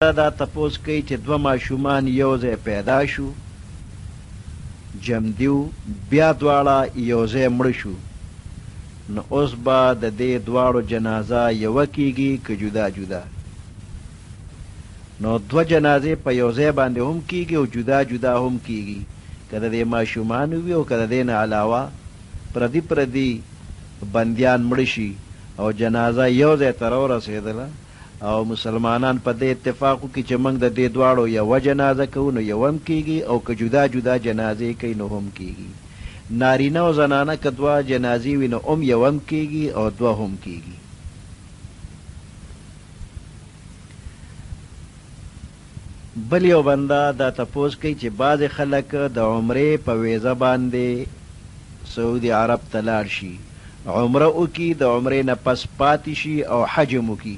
دا تپوس کوي چې دوه ماشومان یو ځای پیدا شو، جمدي وو، بیا دواړه یو ځای مړه شو، نو اوس به د دې دواړو جنازه یوه کیږي که جدا جدا؟ نو دوه جنازې په یو ځای باندې هم کیږي او جدا جدا هم کیږي، که د دې ماشومانو وي او که د دې نه علاوه پردي پردي بندیان مړه شي او جنازه یو ځای ته راورسېدله او مسلمانان په دې اتفاق وکړي چې موږ د دې دواړو یوه جنازه کوو نو یوه هم کیږي او که جدا جدا جنازې کوي نو هم کیږي. نارینه او زنانه که دوه جنازې وي نو هم یوه هم کیږي او دوه هم کیږي. بل یو بنده دا تپوس کوي چې بعضې خلک د عمرې په ویزه باندې سعودي عرب ته لاړ شي، عمره وکړي، د عمرې نه پس پاتې شي او حج هم وکړي،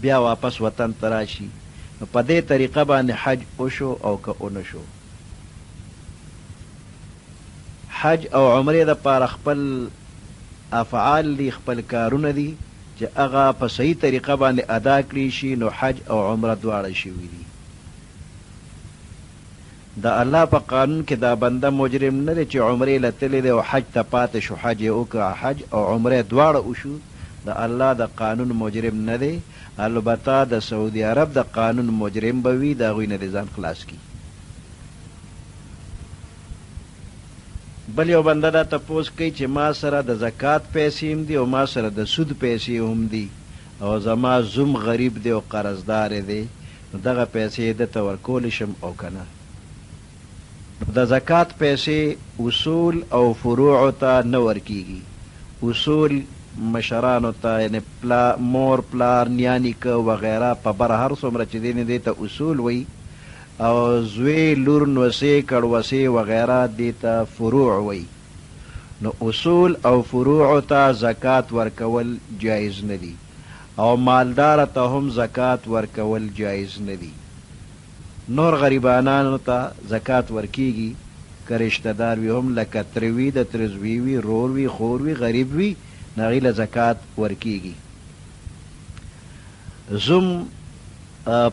بیا واپس وطن ته راشي، نو په دې طریقه باندې حج وشو او که ونه شو؟ حج او عمرې لپاره خپل افعال دي، خپل کارونه دي، چې هغه په صحیح طریقه باندې ادا کړی شي نو حج او عمره دواړه شوي دي. د الله په قانون کې دا بنده مجرم نه دی چې عمرې له تللی دی او حج ته پاتې شو، حج یې وکړ، حج او عمره دواړه وشو، د الله د قانون مجرم نه دی، البته د سعودي عرب د قانون مجرم به وي، د هغوی نه دې ځان خلاص کړي. بل یو بنده دا تپوس کوي چې ما سره د زکات پیسې هم دي او ما سره د سود پیسې هم دي او زما زوم غریب دی او قرضدار دی، نو دغه پیسې ده ته ورکولی شم او که نه؟ نو د زکات پیسې اصول او فروعو ته نه ورکیږي. اصول مشرانو ته یعنې مور پلار نیا نیکه وغیره په بر هر څومره چې دی نو دې ته اصول وایي، او زوی، لور، نوسې، کړوسې وغیره دې ته فروع وایي. نو اصول او فروعو ته زکات ورکول جایز نه دي او مالدار ته هم زکات ورکول جایز نه دي. نور غریبانانو ته زکات ورکیږي که رشته دار وي هم، لکه تره وي، د تره زوی وي، رور وي، خور وي، غریب وي، نو هغوی له زکات ورکیږي. زوم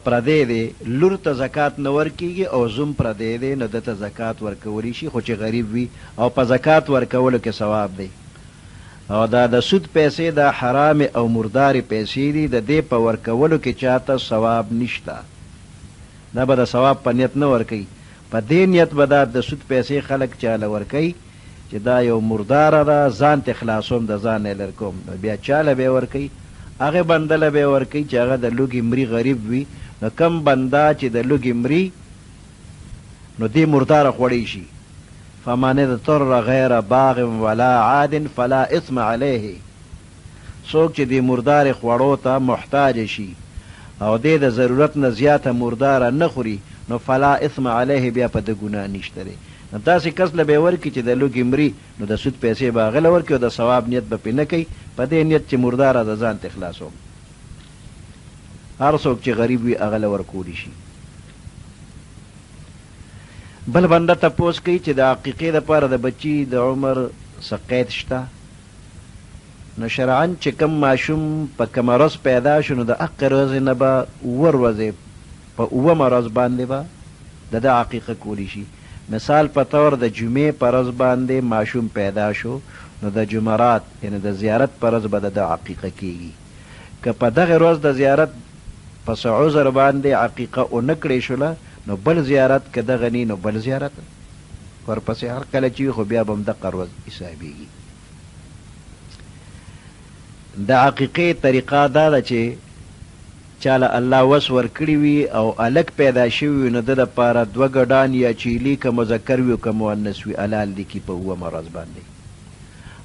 پردی دی، لور ته زکات نه ورکیږي او زوم پردی دی نو ده ته زکات ورکولی شي، خو چې غریب وي او په زکات ورکولو کې ثواب دی. او دا د سود پیسې دا حرامې او مردارې پیسې دي، د دې په ورکولو کې چاته ثواب نشته، دا به د ثواب په نیت نه ورکوي، په دې نیت به دا د سود پیسې خلک چاله ورکوي چې دا یو مرداره ده، ځان ترې خلاصوم، د ځان نه یې لرې کوم، نو بیا چاله به یې ورکوي؟ هغه بنده له به یې ورکوي چې هغه د لوږې مري، غریب وي. نو کوم بنده چې د لوږې مري نو دې مرداره خوړی شي. فمن اضطر غیر باغ ولا عاد فلا اثم علیه، څوک چې دې مردارې خوړو ته محتاج شي او دې د ضرورت نه زیاته مرداره نه خوري نو فلا اثم علیه، بیا په ده ګناه نشته دی. نو داسې کس له به یې ورکړي چې د لوږې مري، نو د سود پیسې به هغه له ورکړي او د ثواب نیت به پرې نه کوي، په دې نیت چې مرداره ده ځان ترې خلاصوم. هر څوک چې غریب وي هغه له ورکولی شي. بل بنده تپوس کوي چې د عقیقې دپاره د بچي د عمر څه قید شته؟ نو شرعاً چې کوم ماشوم په کومه ورځ پیدا شو نو د هقې ورځې نه به اووه ورځې په اوومه ورځ باندې به د ده عقیقه کولی شي. مثال په طور د جمعې په ورځ باندې ماشوم پیدا شو نو د جمرات یعنې د زیارت په ورځ به د ده عقیقه کیږي. که په دغې ورځ د زیارت په څه عذر باندې عقیقه ونه کړې شوله نو بل زیارت که دغه نی نو بل زیارت ورپسې هر کله چې وي خو بیا به هم دقه ورځ حسابیږي. د عقیقې طریقه دا ده چې چا له الله وس ورکړي وي او هلک پیدا شوی وي نو ده لپاره دوه ګډان یا چیلي که مذکر وي او که مؤنث وي حلال دي کړي په اوومه ورځ باندې،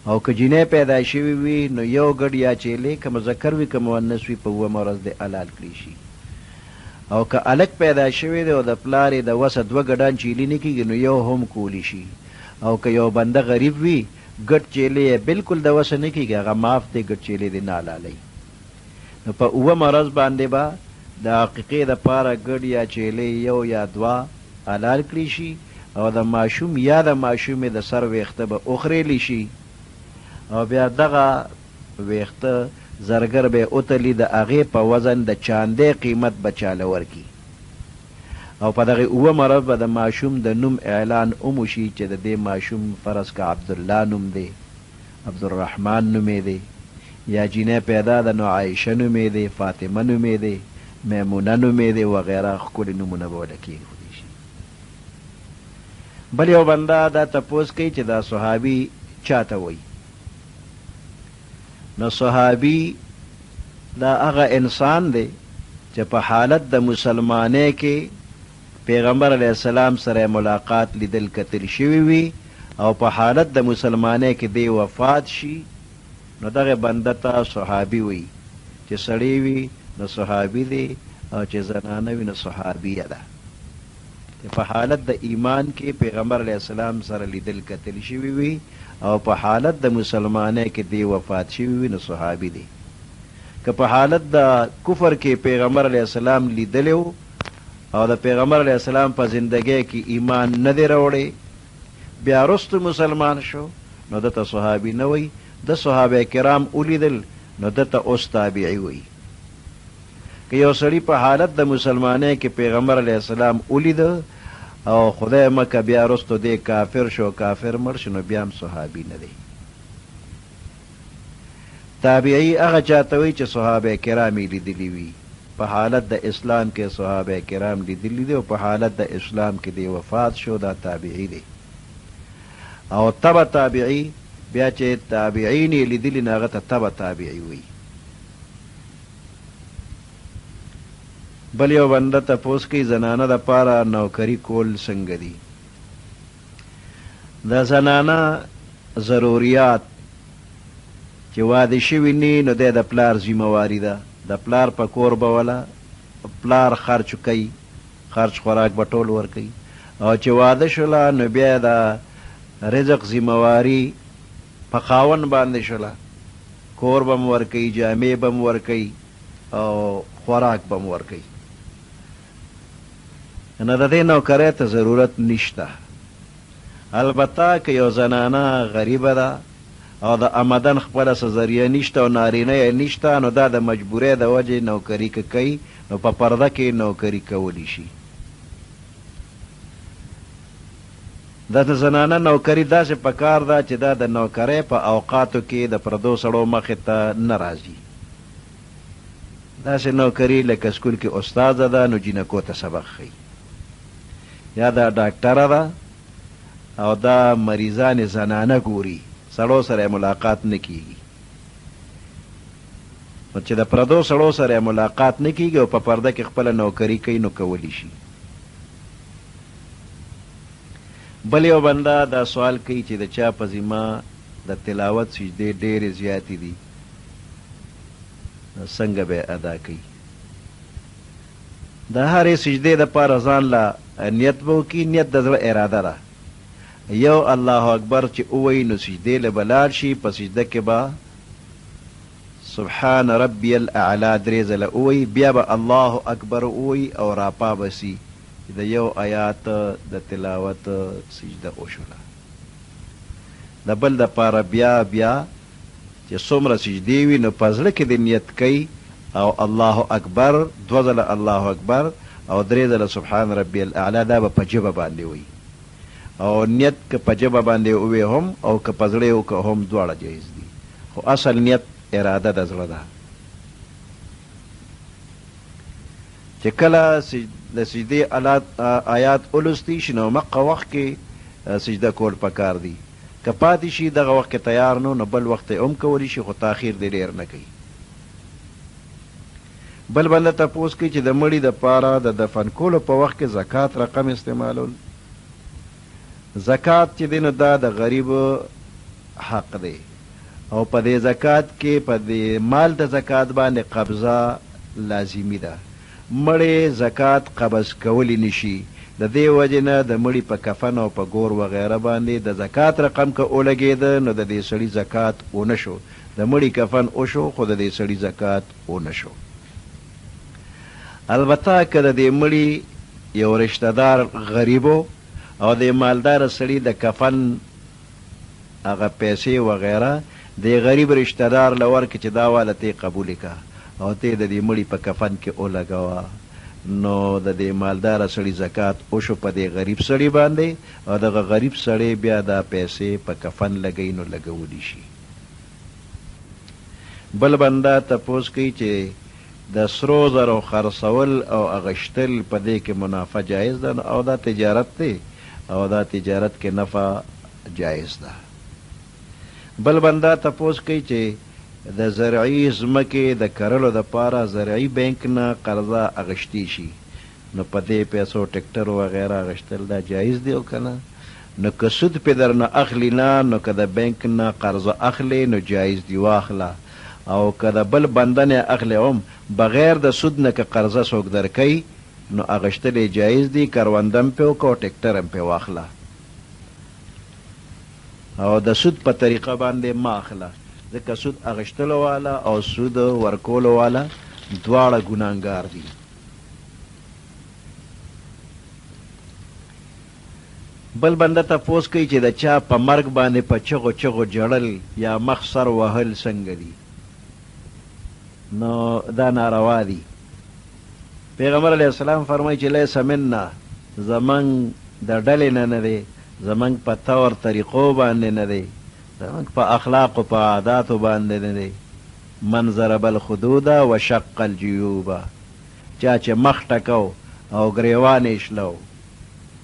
او که جینۍ پیدا شوې وي نو یو ګډ یا چیلې که مذکر وي که مؤنث وي په اوومه ورځ دې حلال کړی شي. او که هلک پیدا شوی دی او د پلار یې د وسه دوه ګډان چیلي نه کیږي نو یو هم کولی شي. او که یو بنده غریب وي ګډ چیلې یې بلکل د وسه نه کیږي هغه معاف دی، ګډ چیلې دې نه حلالوي. نو په اوومه ورځ باندې به د عقیقې د پاره ګډ یا چیلې یو یا دوه حلال کړی شي او د ماشوم یا د ماشومې د سر ویښته به وخریلی شي او بیا دغه ویښته زرګر به یې وتلي د هغې په وزن د چاندۍ قیمت به چاله ورکړي او په دغې اوومه ورځ به د ماشوم د نوم اعلان هم وشي چې د دې ماشوم فرض که عبدالله نوم دی، عبدالرحمن نومېدی، یا جینۍ پیدا ده نو عایشه نومېدی، فاطمه نومېدی، میمونه نومېدی وغیره ښکلي نومونه به ورله کېښودی شي. بل یو بنده دا تپوس کوي چې دا صحابي چاته وایي؟ نو صحابي دا هغه انسان دی چې په حالت د مسلمانۍ کې پیغمبر علیه السلام سره یې ملاقات لیدل کتل شوي وي او په حالت د مسلمانۍ کې دی وفات شي نو دغه بنده ته صحابي وایي، چې سړی وي نو صحابي دی او چې زنانه وي نو صحابیه ده. چې په حالت د ایمان کې پیغمبر علیه السلام سره لیدل کتل شوي وي او په حالت د مسلمانۍ کې دی وفات شوي وي نو صحابي دی. که په حالت د کفر کې پیغمبر علیه السلام لیدلی وو او د پیغمبر علیه السلام په زندګۍ کې ایمان نه دی راوړی بیا وروسته مسلمان شو نو ده ته صحابي نه وایي، ده صحابه کرام ولیدل نو ده ته اوس تابعي وایي. که یو سړي په حالت د مسلمانۍ کې پیغمبر علیه السلام ولید او خدای مه که بیا وروسته دی کافر شو او کافر مړ شو نو بیا هم صحابي نه دی. تابعي هغه چاته وایي چې صحابه کرام یې لیدلي وي، په حالت د اسلام کې صحابه کرام لیدلي دي او په حالت د اسلام کې دی وفات شو دا تابعي دی او تبع تابعي بیا چې تابعین یې لیدلي نو هغه ته تبع تابعي وایي. بل یو بنده تپوس کوي زنانه د پاره نوکري کول څنګه دي؟ د زنانه ضروریات چې واده شوي نی نو دی د پلار ذمه واري ده د پلار په کور به وله پلار خرچ کوي خرچ خوراک به ټول ورکوي او چې واده شوله نو بیا د رزق ذمه واري په خاوند باندې شوله کور به هم ورکوي، جامې به هم ورکوي او خوراک به هم ورکوي. نو د دې نوکرۍ ته ضرورت نشته. البته که یو زنانه غریبه ده او د امدن خپله څه ذریعه نشته او نارینه یې نشته نو دا د مجبورۍ د وجې نوکري که کوي نو په پرده کې نوکري کولی شي. د زنانه نوکري داسې په کار ده چې دا د نوکرۍ په اوقاتو کې د پردو سړو مخې ته نه راځي. داسې نوکري لکه سکول کې استاذه ده نو جینکو ته سبق ښيي، یا دا ډاکټره ده او دا مریضانې زنانه ګوري، سړو سره یې ملاقات نه کیږي. نو چې د پردو سړو سره یې ملاقات نه کیږي او په پرده کې خپله نوکري کوي نو کولی شي. بل یو بنده دا سوال کوي چې د چا په ذمه د تلاوت سجدې ډېرې زیاتې دي نو څنګه به یې ادا کوي؟ د هرې سجدې لپاره ځان له نیت به وکړي، نیت د زړه اراده ده، یو الله اکبر چې ووایي نو سجدې له به لاړ شي، په سجده کې به سبحان ربی الاعلی درې ځله ووایي، بیا به الله اکبر ووایي او راپا به سي. چې د یو ایات د تلاوت سجده وشوله د بل د پاره بیا بیا چې څومره سجدې وي نو په زړه کې دې نیت کوي او الله اکبر دوه ځله الله اکبر او درې ځله سبحان ربی الاعلی دا به په ژبه باندې وایي او نیت که په ژبه باندې ووې هم او که په زړه یې وکړه هم دواړه جایز دي خو اصل نیت اراده د زړه ده. چې کله د سجدې آیات ولوستی شي نو همقه وخت کې سجده کول پکار دي، که پاتې شي دغه وخت کې تیار نه و نو بل وخت یې هم کولی شي خو تاخیر دې ډېر نه کوي. بل بنده تپوس کوي چې د مړي د پاره د دفن کولو په وخت کې زکات رقم استعمالول، زکات چې دی نو دا د غریب حق دی او په دې زکات کې په دې مال د زکات باندې قبضه لازمي ده، مړی زکات قبض کولی نه شي، د دې وجې نه د مړي په کفن او په ګور وغیره باندې د زکات رقم که ولګېده نو د دې سړي زکات ونه شو، د مړي کفن وشو خو د دې سړي زکات ونه شو. البته که د دې مړي یو رشته دار غریب و او د مالدار سړي د کفن هغه پیسې وغیره دې غریب رشته دار له ورکړې چې دا واله تۀ قبولې که او تۀ د دې مړي په کفن کې اولګوه نو د دې مالداره سړي زکات اوشو په دې غریب سړي باندې او دغه غریب سړی بیا دا پیسې په کفن لګوي نو لګولی شي. بل بنده تپوس کوي چې د سرو زرو خرڅول او اغشتل په دې کې منافع جایز ده نو او دا تجارت دی او دا تجارت کې نفع جایز ده. بل بنده تپوس کوي چې د زرعي ځمکې د کرلو لپاره زرعي بانک نه قرضه اغشتي شي نو په دې پیسو ټکټر وغیره اغشتل دا جایز دي او که نه؟ نو که سود پې درنه اخلي نه نو که د بانک نه قرضه اخلې نو جایز دي واخله او که د بل بنده نه اخلې هم بغیر د سود نه که قرضه څوک درکوي نو اغشتل یې جایز دي کرونده هم پې وکړه او ټکټر هم پې واخله او د سود په طریقه باندې مه اخله ځکه سود اغشتلو والا او سود ورکولو والا دواړه ګناهګار دي. بل بنده تپوس کوي چې د چا په مرګ باندې په چغو چغو ژړل یا مخ سر وهل څنګه دي؟ نو دا ناروا دي. پیغمبر علیه السلام فرمایي چې لیس منا، زمونږ د ډلې نه نه دی، زمونږ په طور طریقو باندې نه دی، زمونږ په اخلاقو په عاداتو باندې نه دی، من ضرب الخدود وشق الجیوب، چا چې مخ ټکاو او ګریوان یې شلو،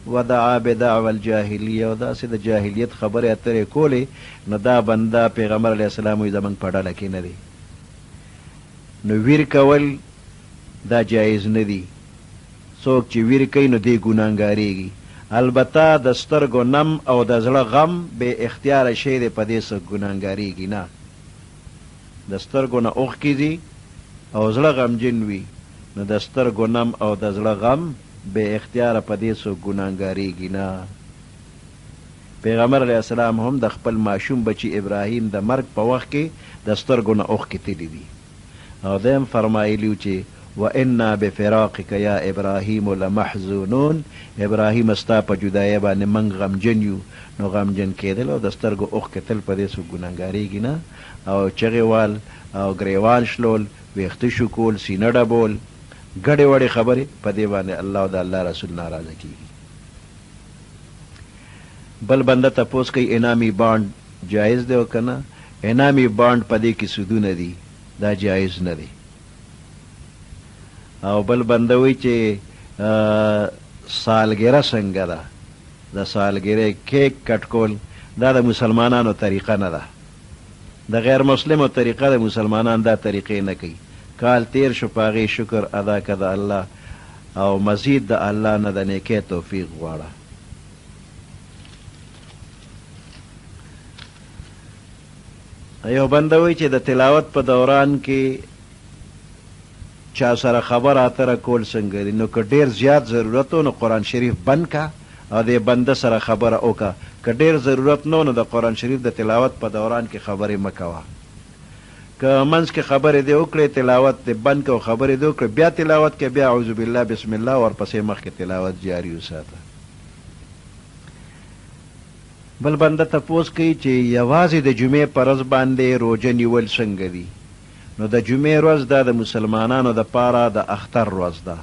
ودعا بدعوی الجاهلیة، او داسې د جاهلیت خبرې اترې کولې، نو دا بنده پیغمبر علیه السلام وایي زمونږ په ډله کې نه دی. نو ویر کول دا جایز نه دي، څوک چې ویر کوي نو دی ګناهګاریږي، البته د سترګو نم او د زړه غم بې اختیاره شی دی په دې څوک ګناهګاریږي نه. د سترګو نه اوښکې ځي او زړه غمجن وي نو د سترګو نم او د زړه غم بې اختیاره په دې څوک ګناهګاریږي نه. پیغمبر علیه السلام هم د خپل ماشوم بچي ابراهیم د مرګ په وخت کې د سترګو نه اوښکې تللي دي او ده هم فرمایلي وو چې وانا بفراقک یا ابراهیم لمحزونون، ابراهیمه ستا په جدایۍ باندې موږ غمجن یو، نو غمجن کېدل او د سترګو اوښکې تل په دې څوک ګنهګارېږي نه او چغې وهل او ګرېوان شلول، وېښته شوکول، سینه ډبول، ګډې وډې خبرې، په دې باندې الله او د الله رسول ناراضه کېږي. بل بنده تپوس کوي انعامي بانډ جایز دی او که نه؟ انعامي بانډ په دې کې سودونه دي، دا جایز نه دی. او بل بنده وایي چې سالګره څنګه ده؟ د سالګرې کیک کټ کول دا د مسلمانانو طریقه نه ده، د غیر مسلمو طریقه ده، مسلمانان دا طریقې نه کوي. کال تیر شو په هغې شکر ادا که د الله او مزید د الله نه د نیکۍ توفیق غواړه. یو بنده وایي چې د تلاوت په دوران کې چا سره خبره اتره کول څنګه دي؟ نو که ډېر زیات ضرورت و نو قرآن شریف بند که او دې بنده سره خبره وکړه، که ډېر ضرورت نه و نو د قرآن شریف د تلاوت په دوران کې خبرې مه کوه. که منځ کې خبرې دې وکړې تلاوت دې بند که او خبرې دې وکړې بیا تلاوت کې بیا اعوذ بالله بسم الله ورپسې مخکې تلاوت جاري وساته. بل بنده تپوس کوي چې یوازې د جمعې په ورځ باندې روژه نیول څنګه دي؟ نو د جمعې ورځ دا د مسلمانانو د پاره د اختر ورځ ده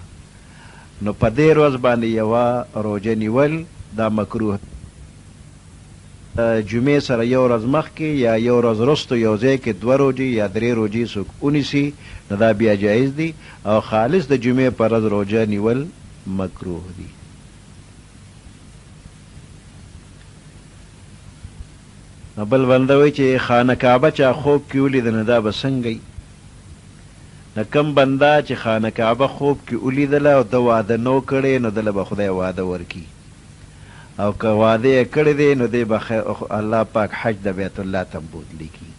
نو په دې ورځ باندې یوه روژه نیول دا مکروه د جمعې سره یو ورځ مخکې یا یو ورځ وروسته یو ځای کې دوه روژې یا درې روژې څوک ونیسي نو دا بیا جایز دي او خالص د جمعې په ورځ روژه نیول مکروه دي. نو بل بنده وایي چې خانه کعبه چا خوب کې ولیده نو دا به څنګه وي؟ نو کوم بنده چې خانه کعبه خوب کې ولیدله او ده واده نه و کړی نو ده له به خدای واده ورکړي او که واده یې کړی دی نو دی به الله پاک حج د بیت الله ته هم بوتلی کړي.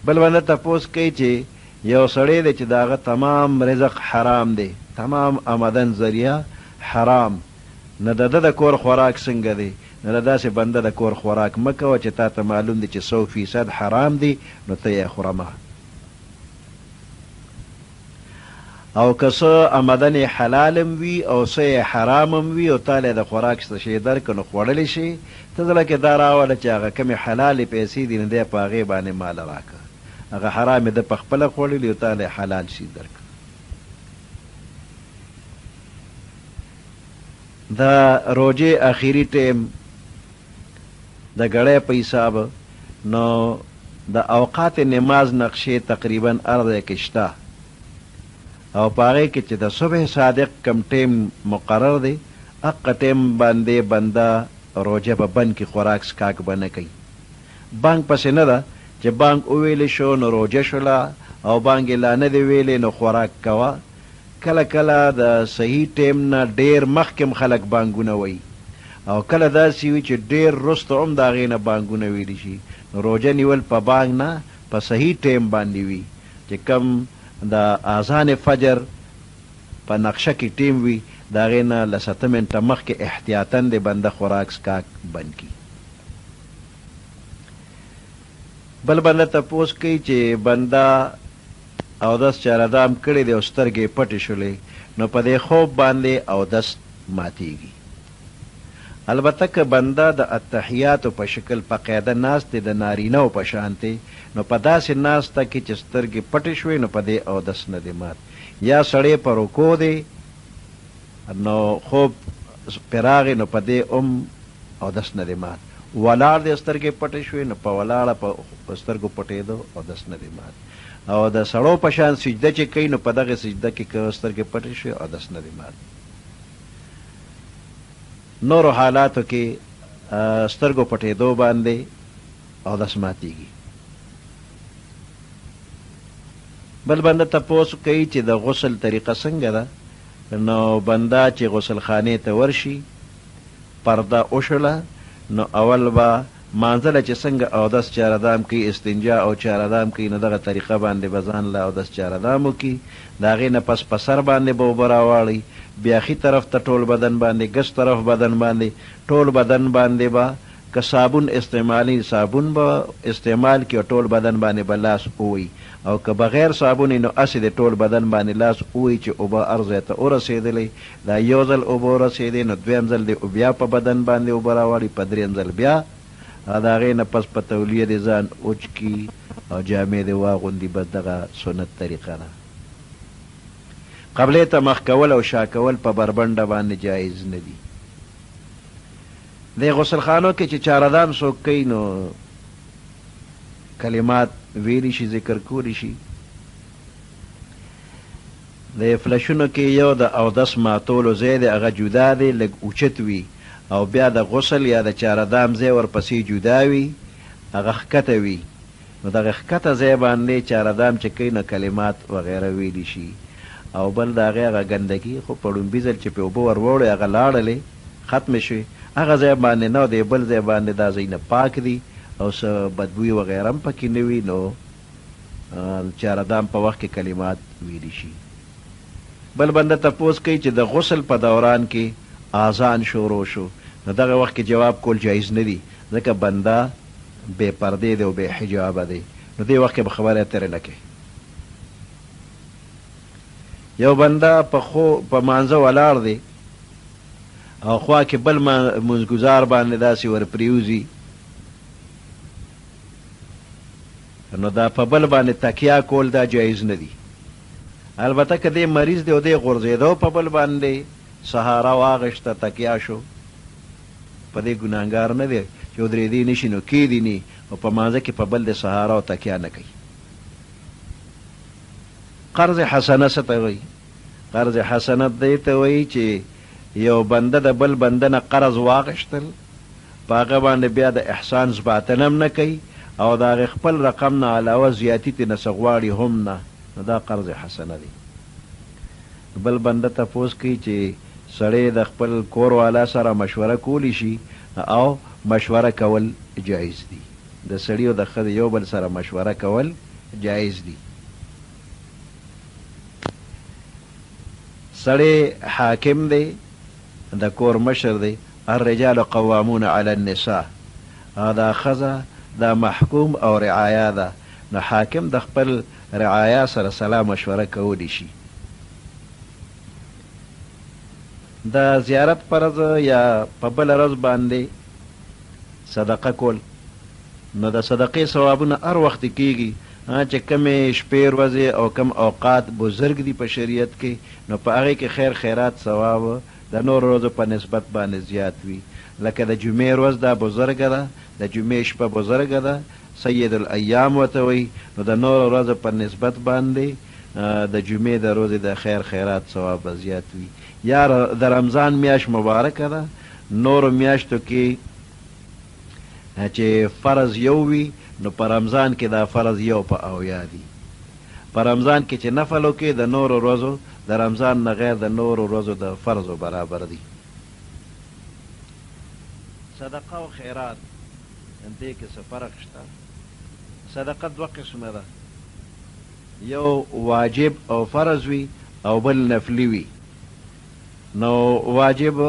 بل بنده تپوس کوي چې یو سړی دی چې د هغه تمام رزق حرام دی، تمام آمدن ذریعه حرام، نو د ده د کور خوراک څنګه دی؟ نو د داسې بنده د کور خوراک مه کوه چې تاته معلوم دي چې سو فیصد حرام دي نو ته یې خوره مه. او که څه امدن یې حلال هم وي او څه یې حرام هم وي او تاله یې د خوراک څه شی درکړ نو خوړلی شې، ته زړه کې دا راوله چې هغه کومې حلالې پیسې دي نو دی په هغې باندې ماله راکړه، هغه حرامې ده په خپله خوړلي او تاله یې حلال څیز درکړ. د روژې اخري ټیم د ګړۍ په حساب نو د اوقات نماز نقشې تقریبا هر ځای کې شته او په هغې کې چې د صبح صادق کوم ټیم مقرر دی هقه ټیم باندې بنده روژه به بند کړي، خوراک څښاک به نه کوي. بانګ پسې نه ده چې بانګ وویل شو نو روژه شوله او بانګ یې لا نه دی ویلی نو خوراک کوه. کله کله د صحیح ټیم نه ډیر مخکې هم خلک بانګونه وایي او کله داسې وي چې ډیر وروسته هم د هغې نه بانګونه ویلی شي، نو روژه نیول په بانګ نه په صحیح ټیم باندې وي چې کوم د اذان فجر په نقشه کې ټیم وي د هغې نه لس اته منټه مخکې احتیاطاً دې بنده خوراک څکاک بند کړي. بل بنده تپوس کوي چې بنده اودس چاردام کړی دی او سترګې یې پټې شولې نو په دې خوب باندې اودس ماتیږي. البته که بنده د التحیاتو په شکل په قاعده ناست دی د نارینه وو په شانتې نو په داسې ناسته کې چې سترګې پټې شوې نو په دې اودس نه دی مات. یا سړی په رکوع دی نو خوب پرې راغی نو په دې هم اودس نه دی مات. ولاړ دی سترګې پټې شوې نو په ولاړه په سترګو پټېدو اودس نه دی مات. او د سړو په شان سجده چې کوي نو په دغې سجده کې که سترګې پټې شوې اودس نه دی مات. نورو حالاتو کې سترګو پټېدو باندې اودس ماتېږي. بل بنده تپوس کوي چې د غسل طریقه څنګه ده؟ نو بنده چې غسل خانې ته ورشي پرده وشوله نو اول به مانځه له چې څنګه اودس چاردام کوي استنجا او چاردام کوي نو دغه طریقه باندې به ځان له اودس چاردام وکړي، د هغې نه پس په سر باندې به اوبه راواړوي، بیا ښي طرف ته ټول بدن باندې، ګس طرف بدن باندې، ټول بدن باندې به که صابون استعمالوي صابون به استعمال کړي او ټول بدن باندې به لاس ووهي او که بغیر صابون وي نو هسې دې ټول بدن باندې لاس ووهي چې اوبه هر ځای ته ورسېدلې، دا یو ځل اوبه ورسېدې نو دویم ځل دې بیا په بدن باندې اوبه راواړي، په دریم ځل بیا او د هغې نه پس په تولیه دې ځان وچ کړي او جامې دې واغوندي، بس دغه سنت طریقه ده. قبلې ته مخ کول او شا کول په بربنډه باندې جایز نه دي. دې غسل خانو کې چې چاردام څوک کوي نو کلمات ویلی شي، ذکر کولی شي. د فلشونو کې یو د اودس ماتولو ځای دی هغه جدا دی لږ اوچت وي او بیا د غسل یا د چاردام ځای ورپسې جدا وي هغه ښکته وي نو دغه ښکته ځای باندې چاردام چې کوي نو کلمات وغیره ویلی شي او بل د هغې هغه ګندګي خو په ړومبي ځل چې پرې اوبه ور ووړې هغه لاړلې ختمې شوې هغه ځای باندې نه او دې بل ځای باندې دا ځایونه پاک دي او څه بدبوي وغیره هم پکې نه وي نو چاردام په وخت کې کلمات ویلی شي. بل بنده تپوس کوي چې د غسل په دوران کې آذان شروع شو نو دغه وخت کې جواب کول جایز نه دي ځکه بنده بې پردې دی او بې حجابه دی نو دې وخت کې به خبرې اترې نه کوي. یو بنده په خو په مانځه ولاړ دی او خوا کې بل مونځ ګزار باندې داسې ورپریوځي نو دا په بل باندې تکیا کول دا جایز نه دي. البته که دی مریض دی او دی غورځېدو په بل باندې سهاره واغشته تکیا شو په دې ګناهګار نه دی چې ودرېدی نه شي نو کېدی نی او په مانځه کې په بل د سهاره او تکیا نه کوي. قرض حسنه څه ته وایي؟ قرض حسنه دې ته وایي چې یو بنده د بل بنده نه قرض واغشتل په هغه باندې بیا د احسان زباتنه هم نه کوي او د هغې خپل رقم نه علاوه زیاتي ترې نه څه غواړي هم نه نو دا قرض حسنه دی. بل بنده تپوس کوي چې سړی د خپل کور والا سره مشوره کولی شي؟ او مشوره کول جایز دي. د سړي او د ښځې یو بل سره مشوره کول جایز دي. سړی حاکم دی، د کور مشر دی، الرجال قوامون علی النساء، او دا ښځه دا محکوم او رعایا ده، نو حاکم د خپل رعایا سره سلا مشوره کولی شي. د زیارت په ورځ یا په بله ورځ باندې صدقه کول، نو د صدقې ثوابونه هر وخت کیږي، چې کومې شپې ورځې او کوم اوقات بزرګ دي په شریعت کې، نو په هغې کې خیر خیرات ثواب د نورو ورځو په نسبت باندې زیات وي، لکه د جمعې ورځ دا بزرګه ده، د جمعې شپه بزرګه ده، سید الایام ورته وایي، نو د نورو ورځو په نسبت باندې د جمعې د ورځې د خیر خیرات ثواب به زیات وي. یا د رمضان میاشت مبارکه ده، نورو میاشتو کې چې فرض یو وي نو په رمضان کې دا فرض یو په 70 دي. په رمضان کې چې نفل وکړي د نورو ورځو د رمضان نه غیر د نورو ورځو د فرضو برابر دي. صدقه او خیرات دې کې څه فرق شته؟ صدقه دوه قسمه ده، یو واجب او فرض وي او بل نفلي وي. نو واجب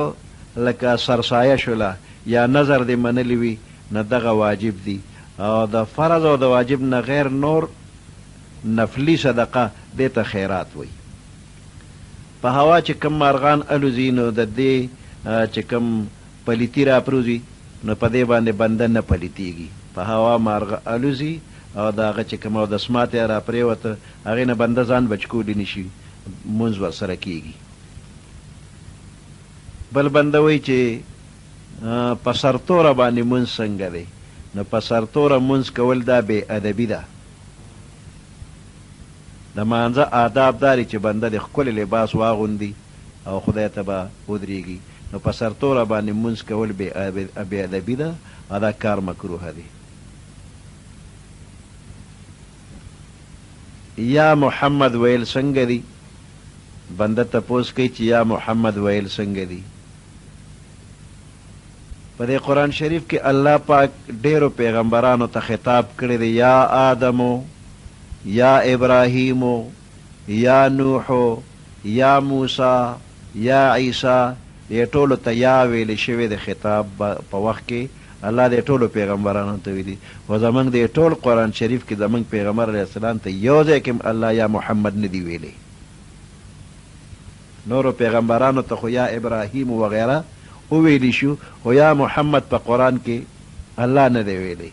لکه سرسایه شوله یا نظر دې منلی وي نو دغه واجب دي، او د فرض او د واجب نه غیر نور نفلي صدقه دې ته خیرات وایي. په هوا چې کوم مارغان الوزي نو د دې چې کوم پلیتی راپروزي نو په دې باندې بنده نه پلیتیږي. په هوا مارغه الوزي او د هغه چې کوم اودس ماتی راپرېوته هغې نه بنده ځان بچ کولی نه شي، مونځ ورسره کیږي. بل بنده وایي چې په سرتوره باندې مونځ څنګه دی؟ نو په سرتوره مونځ کول دا بې ادبي ده. د مانځه آداب دا دي چې بنده دې ښکلی لباس واغوندي او خدای ته به ودرېږي، نو په سرتوره باندې مونځ کول بې ادبي ده او دا کار مکروه دی. یا محمد ویل څنګه دي؟ بنده تپوس کوي چې یا محمد ویل څنګه دي؟ په دې قرآن شریف کې الله پاک ډېرو پیغمبرانو ته خطاب کړی دی، یا آدمو، یا ابراهیمو، یا نوحو، یا موسی، یا عیسی، دې ټولو ته یا ویل شوی د خطاب په وخت کې الله دې ټولو پیغمبرانو ته ویلي. خو زمونږ دې ټول قرآن شریف کې زمونږ پیغمبر علیه السلام ته یو ځای کې هم الله یا محمد نه دی ویلی. نورو پیغمبرانو ته خو یا ابراهیم وغیره وویلی شو، خو یا محمد په قرآن کې الله نه دی ویلی.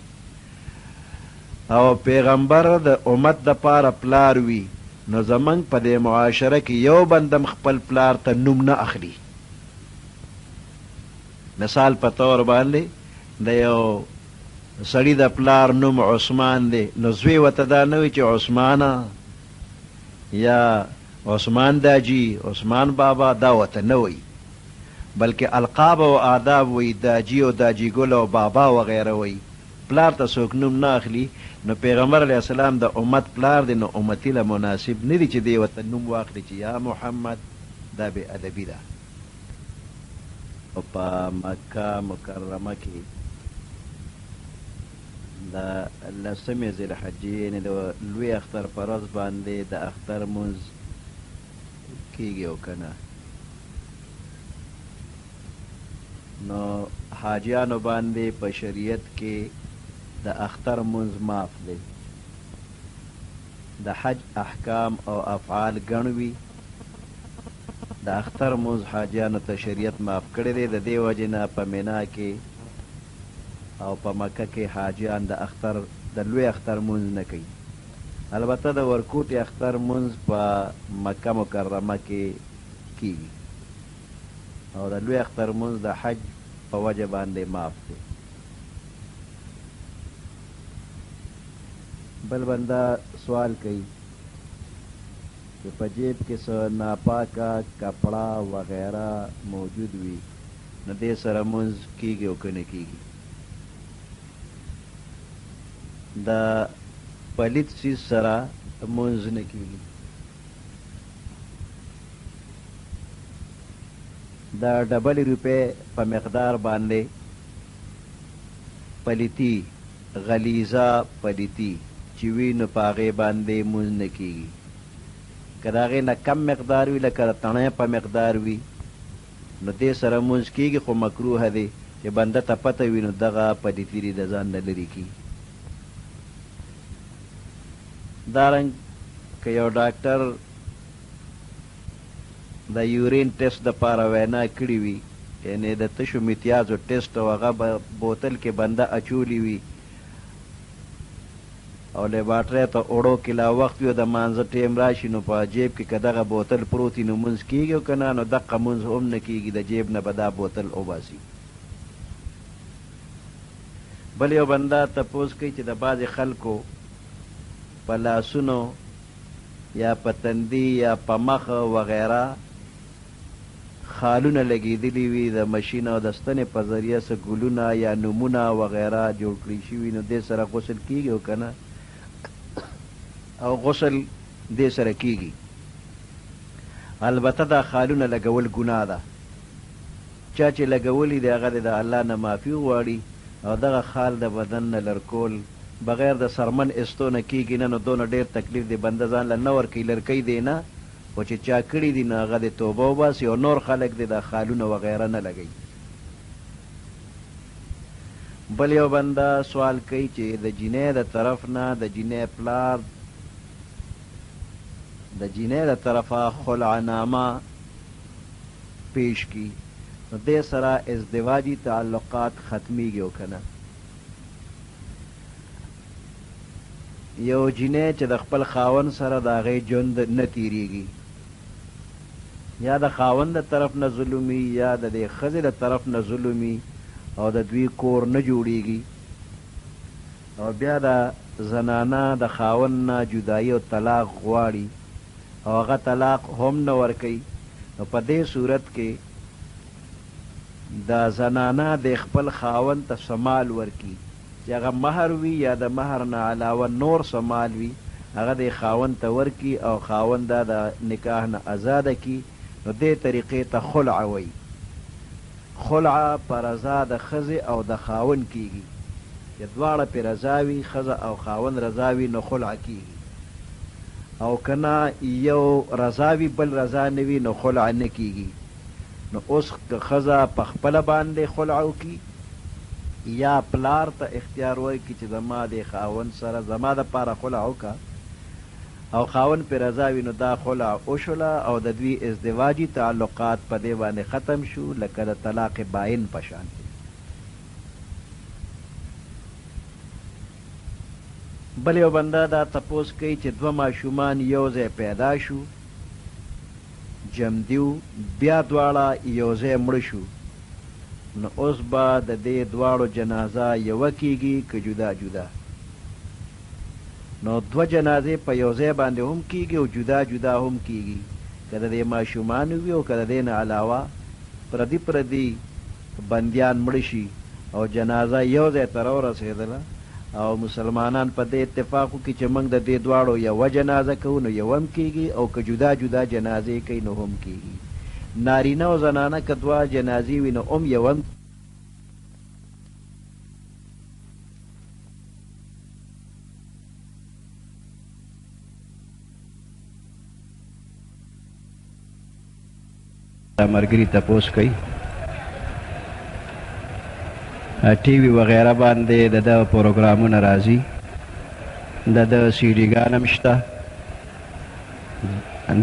او پیغمبر د امت د پاره پلار وي، نو زمونږ په دې معاشره کې یو بنده هم خپل پلار ته نوم نه اخلي. مثال په طور باندې د یو سړي د پلار نوم عثمان دی، نو زوی ورته دا نه وایي چې عثمانه یا عثمان داجي، عثمان بابا، دا ورته نه وایي، بلکې القاب او آداب وایي، داجي او داجي ګل او بابا وغیره وایي. پلار ته څوک نوم نه اخلي. نو پیغمبر علیه السلام د امت پلار دی، نو امتي له مناسب نه دي چې دی ورته نوم واخلي چې یا محمد، دا بې ادبي ده. او په مکه مکرمه کې د لسمې ذوالحجې یعنې د لوی اختر په ورځ باندې د اختر مونځ کېږي او که نه؟ نو حاجیانو باندې په شریعت کې د اختر مونځ معاف دی. د حج احکام او افعال ګڼ وي، د اختر مونځ حاجیانو ته شریعت معاف کړی دی. د دې وجې نه په مینا کې او په مکه کې حاجیان د اختر د لوی اختر مونځ نه کوي. البته د ورکوټي اختر مونځ په مکه مکرمه کې کیږي او د لوی اختر مونځ د حج په وجه باندې معاف دی. بل بنده سوال کوي چې په جیب کې څه ناپاکه کپړه وغیره موجود وي نو دې سره مونځ کیږي او که نه کیږي؟ د پلیت څیز سره مونځ نه کیږي. د ډبلې روپۍ په مقدار باندې پلیتی، غلیظه پلیتی چې وي نو په هغې باندې مونځ نه کیږي. که د هغې نه کم مقدار وي لکه د تڼۍ په مقدار وي نو دې سره مونځ کیږي، خو مکروه دی چې بنده ته پته وي نو دغه پلیتی دې د ځان نه لرې کړي. دارنګ که یو ډاکټر د یورین ټیسټ د پاره وینا کړي وي یعنې د تشو متیازو ټیسټ او هغه به بوتل کې بنده اچولي وي او لیبارټرۍ ته اوړو کې لا وخت وي او د مانځه ټیم راشي نو په جیب کې که دغه بوتل پروت وي نو مونځ کیږي او که نه نو دقه مونځ هم نه کیږي د جیب نه به دا بوتل وباسي. بل یو بنده تپوس کوي چې د بعضې خلکو په لاسونو یا په تندي یا په مخ وغیره خالونه لګیدلي وي د مشین او د ستنې په ذریعه څه ګلونه یا نومونه وغیره جوړ کړي شوي نو دې سره غسل کیږي او که نه؟ او غسل دې سره کیږي البته دا خالونه لګول ګناه ده چا چې لګولي دي هغه دې د الله نه معافي وغواړي او دغه خال د بدن نه لرکول بغیر د څرمن ایستو نه کیږي نه نو دونه ډیر تکلیف دې بنده ځان له نه ورکوي لرکوي دې نه خو چې چا کړي دي نو هغه دې توبه وباسي او نور خلک دې دا خالونه وغیره نه لګوي. بل یو بنده سوال کوي چې د جینۍ د طرف نه د جینۍ پلار د جینۍ د طرفه خلع نامه پیش کړي نو دې سره ازدواجي تعلقات ختمیږي او که نه؟ یو جینۍ چې د خپل خاوند سره د هغې ژوند نه تیریږي یا د خاوند د طرف نه ظلم وي یا د دې ښځې د طرف نه ظلم وي او د دوی کور نه جوړیږي او بیا دا زنانه د خاوند نه جدایي او طلاق غواړي او هغه طلاق هم نه ورکوي نو په دې صورت کې دا زنانه دې خپل خاوند ته څه مال ورکړي چې هغه مهر وي یا د مهر نه علاوه نور څه مال وي هغه دې خاوند ته ورکړي او خاوند دا د نکاح نه ازاده کړي نو دې طریقې ته خلع وایي. خلع په رضا د ښځې او د خاوند کیږي چې دواړه پرې رضا وي ښځه او خاوند رضا وي نو خلع کیږي او که نه یو رضا وي بل رضا نه وي نو خلع نه کیږي. نو اوس که ښځه په خپله باندې خلع وکړي یا پلار ته اختیار ورکړي چې زما دې خاوند سره زما دپاره خلع وکړه او خاوند پرې رضا وي نو دا خلع وشوله او د دوی ازدواجي تعلقات په دې باندې ختم شو لکه د طلاق باین په شان. بل یو بنده دا تپوس کوي چې دوه ماشومان یو ځای پیدا شو جمدي وو بیا دواړه یو ځای مړه شو نو اوس به د دې دواړو جنازه یوه کیږي که جدا جدا؟ نو دوه جنازې په یو ځای باندې هم کیږي او جدا جدا هم کیږي که د دې ماشومانو وي او که د دې نه علاوه پردي پردي بندیان مړه شي او جنازه یو ځای ته راورسېدله او مسلمانان په دې اتفاق وکړي چې موږ د دې دواړو یوه جنازه کوو نو یوه هم کېږي او که جدا جدا جنازې کوي نو هم کېږي. نارینه او زنانه که دوه جنازې وي نو هم یوه هم. دا مرګري تپوس کوي ټي وي وغیره باندې د ده پروګرامونه راځي د ده سي ډي ګان هم شته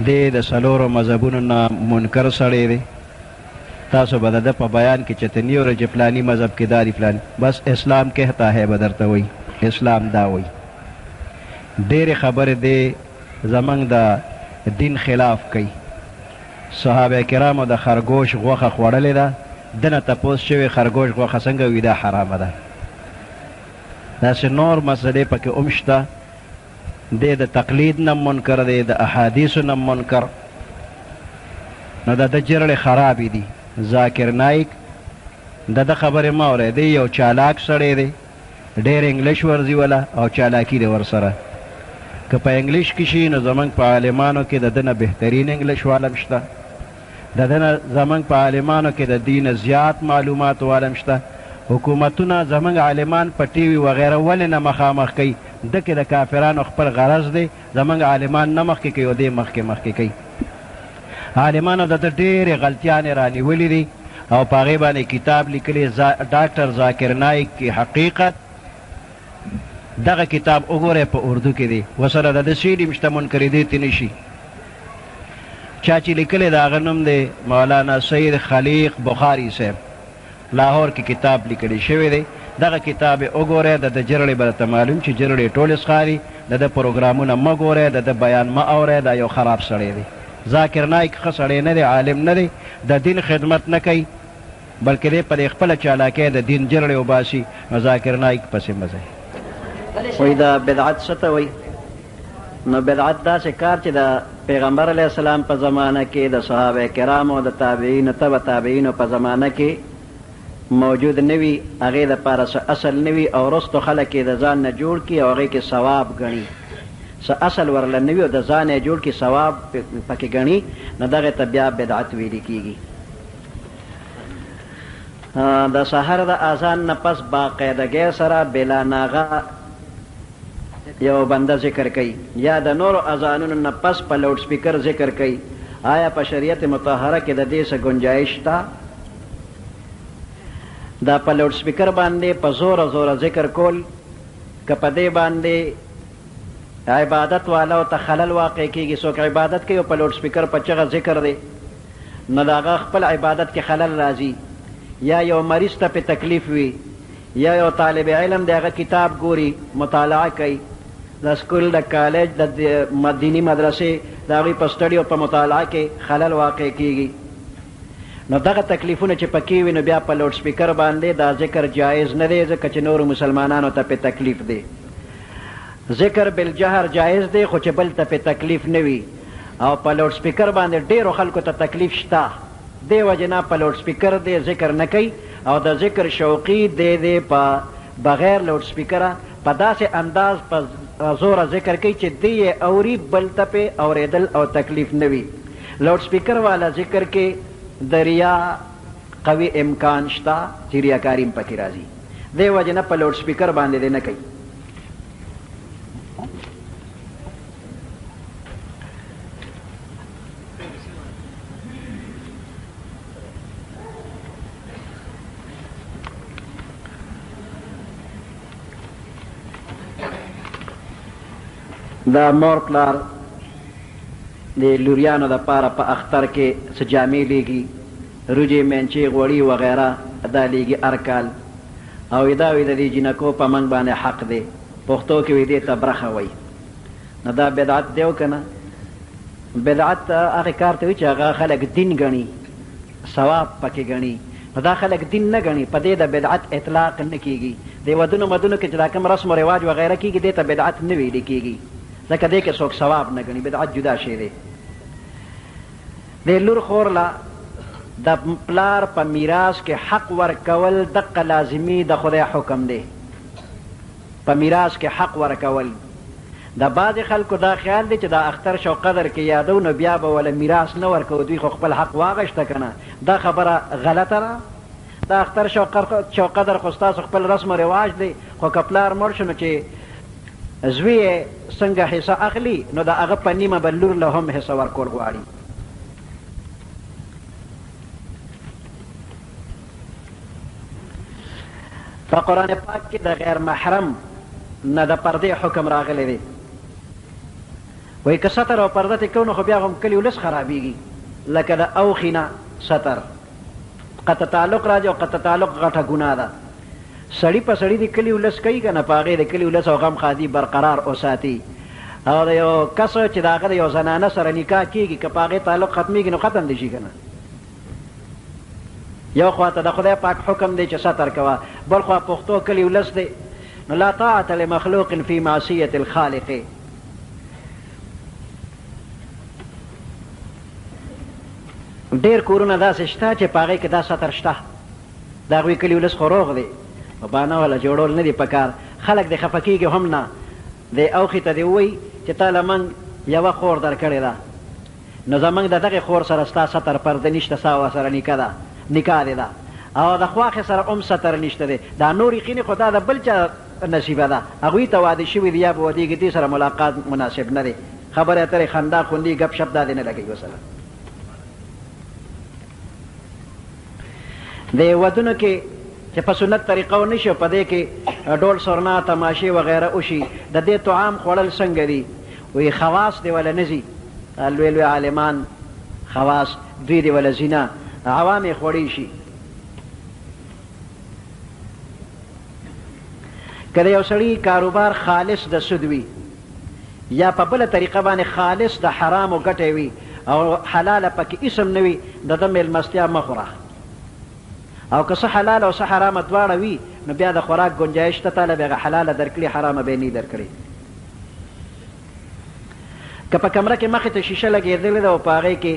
دی د څلورو مذهبونو نه منکر سړی دی تاسو به د ده په بیان کې چېرته نه اورئ چې فلاني مذهب کې دا دي فلاني بس اسلام کهتا ہے به درته وایي اسلام دا وایي ډېرې خبرې دی زمونږ د دین خلاف کوي. صحابه کرامو د خرګوش غوښه خوړلې ده، ده نه تپوس شوی خرګوش غوښه څنګه وي دا حرامه ده. داسې نور مسئلې پکې هم شته. دی د تقلید نه منکر دی، د احادیثو نه منکر، نو د ده جرړې خرابې دي. ذاکر نایک د ده خبرې مه اورئ، دی یو چالاک سړی دی. ډېر انګلش ورځي ولا او چالاکي دی ورسره که په انګلش کې شي نو زمونږ په عالمانو کې د ده نه بهترین انګلش والا هم شته د ده نه زمونږ په عالمانو کې د دې نه زیات معلومات والا هم شته حکومتونه زمونږ عالمان په ټي وي وغیره ولې نه مخامخ کوي ده کې د کافرانو خپل غرض دی زمونږ عالمان نه مخکې کوي او دی مخکې مخکې کوي عالمانو د ده ډېرې غلطیانې رانیولې دي او په هغې باندې کتاب لیکلی ډاکټر ذاکر نایک کی حقیقت دغه کتاب وګورئ په اردو کې دی ورسره د ده سیډي هم شته منکرېدی ترې نه شي. چا چې لیکلی د هغه نوم دی مولانا سید خلیق بخاري صاحب، لاهور کې کتاب لیکل شوی دی. دغه کتاب یې وګورئ، د ده جرړې به درته معلوم شي، جرړې یې ټولې څښا دي. د ده پروګرامونه مه ګورئ، د ده بیان مه اورئ، دا یو خراب سړی دی. ذاکر نایک ښه سړی نه دی، عالم نه دی، د دین خدمت نه کوي، بلکې دی په دې خپله چالاکۍ د دین جرړې وباسي، نو ذاکر نایک پسې مه ځئ. وایي دا بدعت څه ته وایي؟ نو بدعت داسې کار چې د پیغمبر علیه السلام په زمانه کې، د صحابه کرامو، د تابعینو، تبع تابعینو په زمانه کې موجود نه وي، هغې دپاره څه اصل نه وي او وروسته خلک یې د ځان نه جوړ کړي او هغې کې ثواب ګڼي، څه اصل ورله نه وي او د ځانه یې جوړ کړي ثواب پکې ګڼي، نو دغې ته بیا بدعت ویل کېږي. د سحر د اذان نه پس باقاعدګۍ سره بلا ناغه یو بنده ذکر کوي یا د نورو اذانونو نه پس په لوډ سپیکر ذکر کوي، آیا په شریعت مطهره کې د دې څه ګنجایش شته؟ دا په لوډ سپیکر باندې په زوره زوره ذکر کول که په دې باندې عبادت والو ته خلل واقع کیږي، څوک عبادت کوي او په لوډ سپیکر په چغه ذکر دی نو د هغه خپل عبادت کې خلل راځي، یا یو مریض ته پې تکلیف وي، یا یو طالب علم دی هغه کتاب ګوري مطالعه کوي، د سکول د کالج د دیني مدرسې د هغوی په سټډي او په مطالعه کې خلل واقع کیږي، نو دغه تکلیفونه چې پکې وي نو بیا په لوډ سپیکر باندې دا ذکر جایز نه دی، ځکه چې نورو مسلمانانو ته پې تکلیف دی. ذکر بالجهر جایز دی خو چې بل ته پې تکلیف نه وي، او په لوډ سپیکر باندې ډېرو خلکو ته تکلیف شته، دې وجې نه په لوډ سپیکر دې ذکر نه کوي او د ذکر شوقي دی دې په بغیر لوډ سپیکره په داسې انداز په زوره ذکر کوي چې دی یې اوري بل ته پې اورېدل او تکلیف نه وي. لوډ سپیکر والا ذکر کې د ریا قوي امکان شته چې ریاکاري هم پکې راځي، دې وجې نه په لوډ سپیکر باندې دې نه کوي. د مور پلار د لوریانو د پاره په اختر کې څه جامې لیږي، روجې، مینچې، غوړي وغیره دا لیږي هر کال، او دا وي د دې جینکو په موږ باندې حق دی، پښتو کې وي دې ته برخه وایي، نو دا بدعت دی او که نه؟ بدعت هغه کار ته وي چې هغه خلک دین ګڼي، ثواب پکې ګڼي، نو دا خلک دین نه ګڼي، په دې د بدعت اطلاق نه کېږي. د ودونو مدونو کې چې دا کوم رسم و رواج وغیره کېږي دې ته بدعت نه ویل کېږي، ځکه دې کې څوک ثواب نه ګڼي، بدعت جدا شی دی. د لور خور له د پلار په میراث کې حق ورکول دقه لازمي د خدای حکم دی، په میراث کې حق ورکول. د بعضې خلکو دا خیال دی چې دا اختر شو قدر کې یادو نو بیا به وله میراث نه ورکوو، دوی خو خپل حق واغشته که نه، دا خبره غلطه ده. دا اختر شو قدر خو ستاسو خپل رسم و رواج دی، خو که پلار مړ شو نو چې زوی یې څنګه حصه اخلي نو د هغه په نیمه به لور له هم حصه ورکول غواړي. په قرآن پاک کې د غیر محرم نه د پردې حکم راغلی دی. وایي که ستر او پرده ترې کوو نو خو بیا هم کلي ولس خرابېږي، لکه د اوښي نه ستر قطع تعلق راځي او قطع تعلق غټه ګناه ده. سړي په سړي د کلي ولس کوي که نه، په هغې د کلي ولس او غم ښادي برقرار وساتي. او د یو کس چې د هغه د یو زنانه سره نکاح کېږي که په هغې تعلق ختمېږي نو ختم دې شي که نه. یو خوا ته د خدای پاک حکم دی چې ستر کوه، بل خوا پښتو کلي ولس دی نو لا طاعت لمخلوق فی معصیة الخالق. ډېر کورونه داسې شته چې په هغې کې دا ستر شته، د هغوی کلي ولس خو روغ دی، خو بانه والا جوړول نه دي پکار، خلک دې خفه کېږي هم نه. دې اوښي ته دې ووایي چې تا له موږ یوه خور درکړې ده، نو زمونږ د دغې خور سره ستا ستر پرده نشته، ستا ورسره نکاح ده، نکاح دې ده او د خواښې سره هم ستر نشته دی، دا نورې ښینې خو دا د بل چا نصیبه ده، هغوی ته واده شوي دي یا به ودېږي، دې سره ملاقات مناسب نه دی، خبرې اترې، خندا خوندي، ګپ شپ دا دې نه لګوي ورسره. د ودونو کې چې په سنت طریقه ونه شي او په دې کې ډول سرنا، تماشې وغیره وشي، د دې طعام خوړل څنګه دي؟ وایي خواص دې وله نه ځي، لوی لوی عالمان خواص دوی دې وله ځینه عوام یې خوړی شي. که د یو سړي کاروبار خالص د سود وي یا په بله طریقه باندې خالص د حرامو ګټه وي او حلاله پکې هیڅ هم نه وي، د ده مېلمستیا مه خوره. او که څه حلاله او څه حرامه دواړه وي، نو بیا د خوراک ګنجایش شته، تاله به هغه حلاله درکړي، حرامه به یې نه وي درکړې. که په کمره کې مخې ته شیشه لګېدلې ده او په هغې کې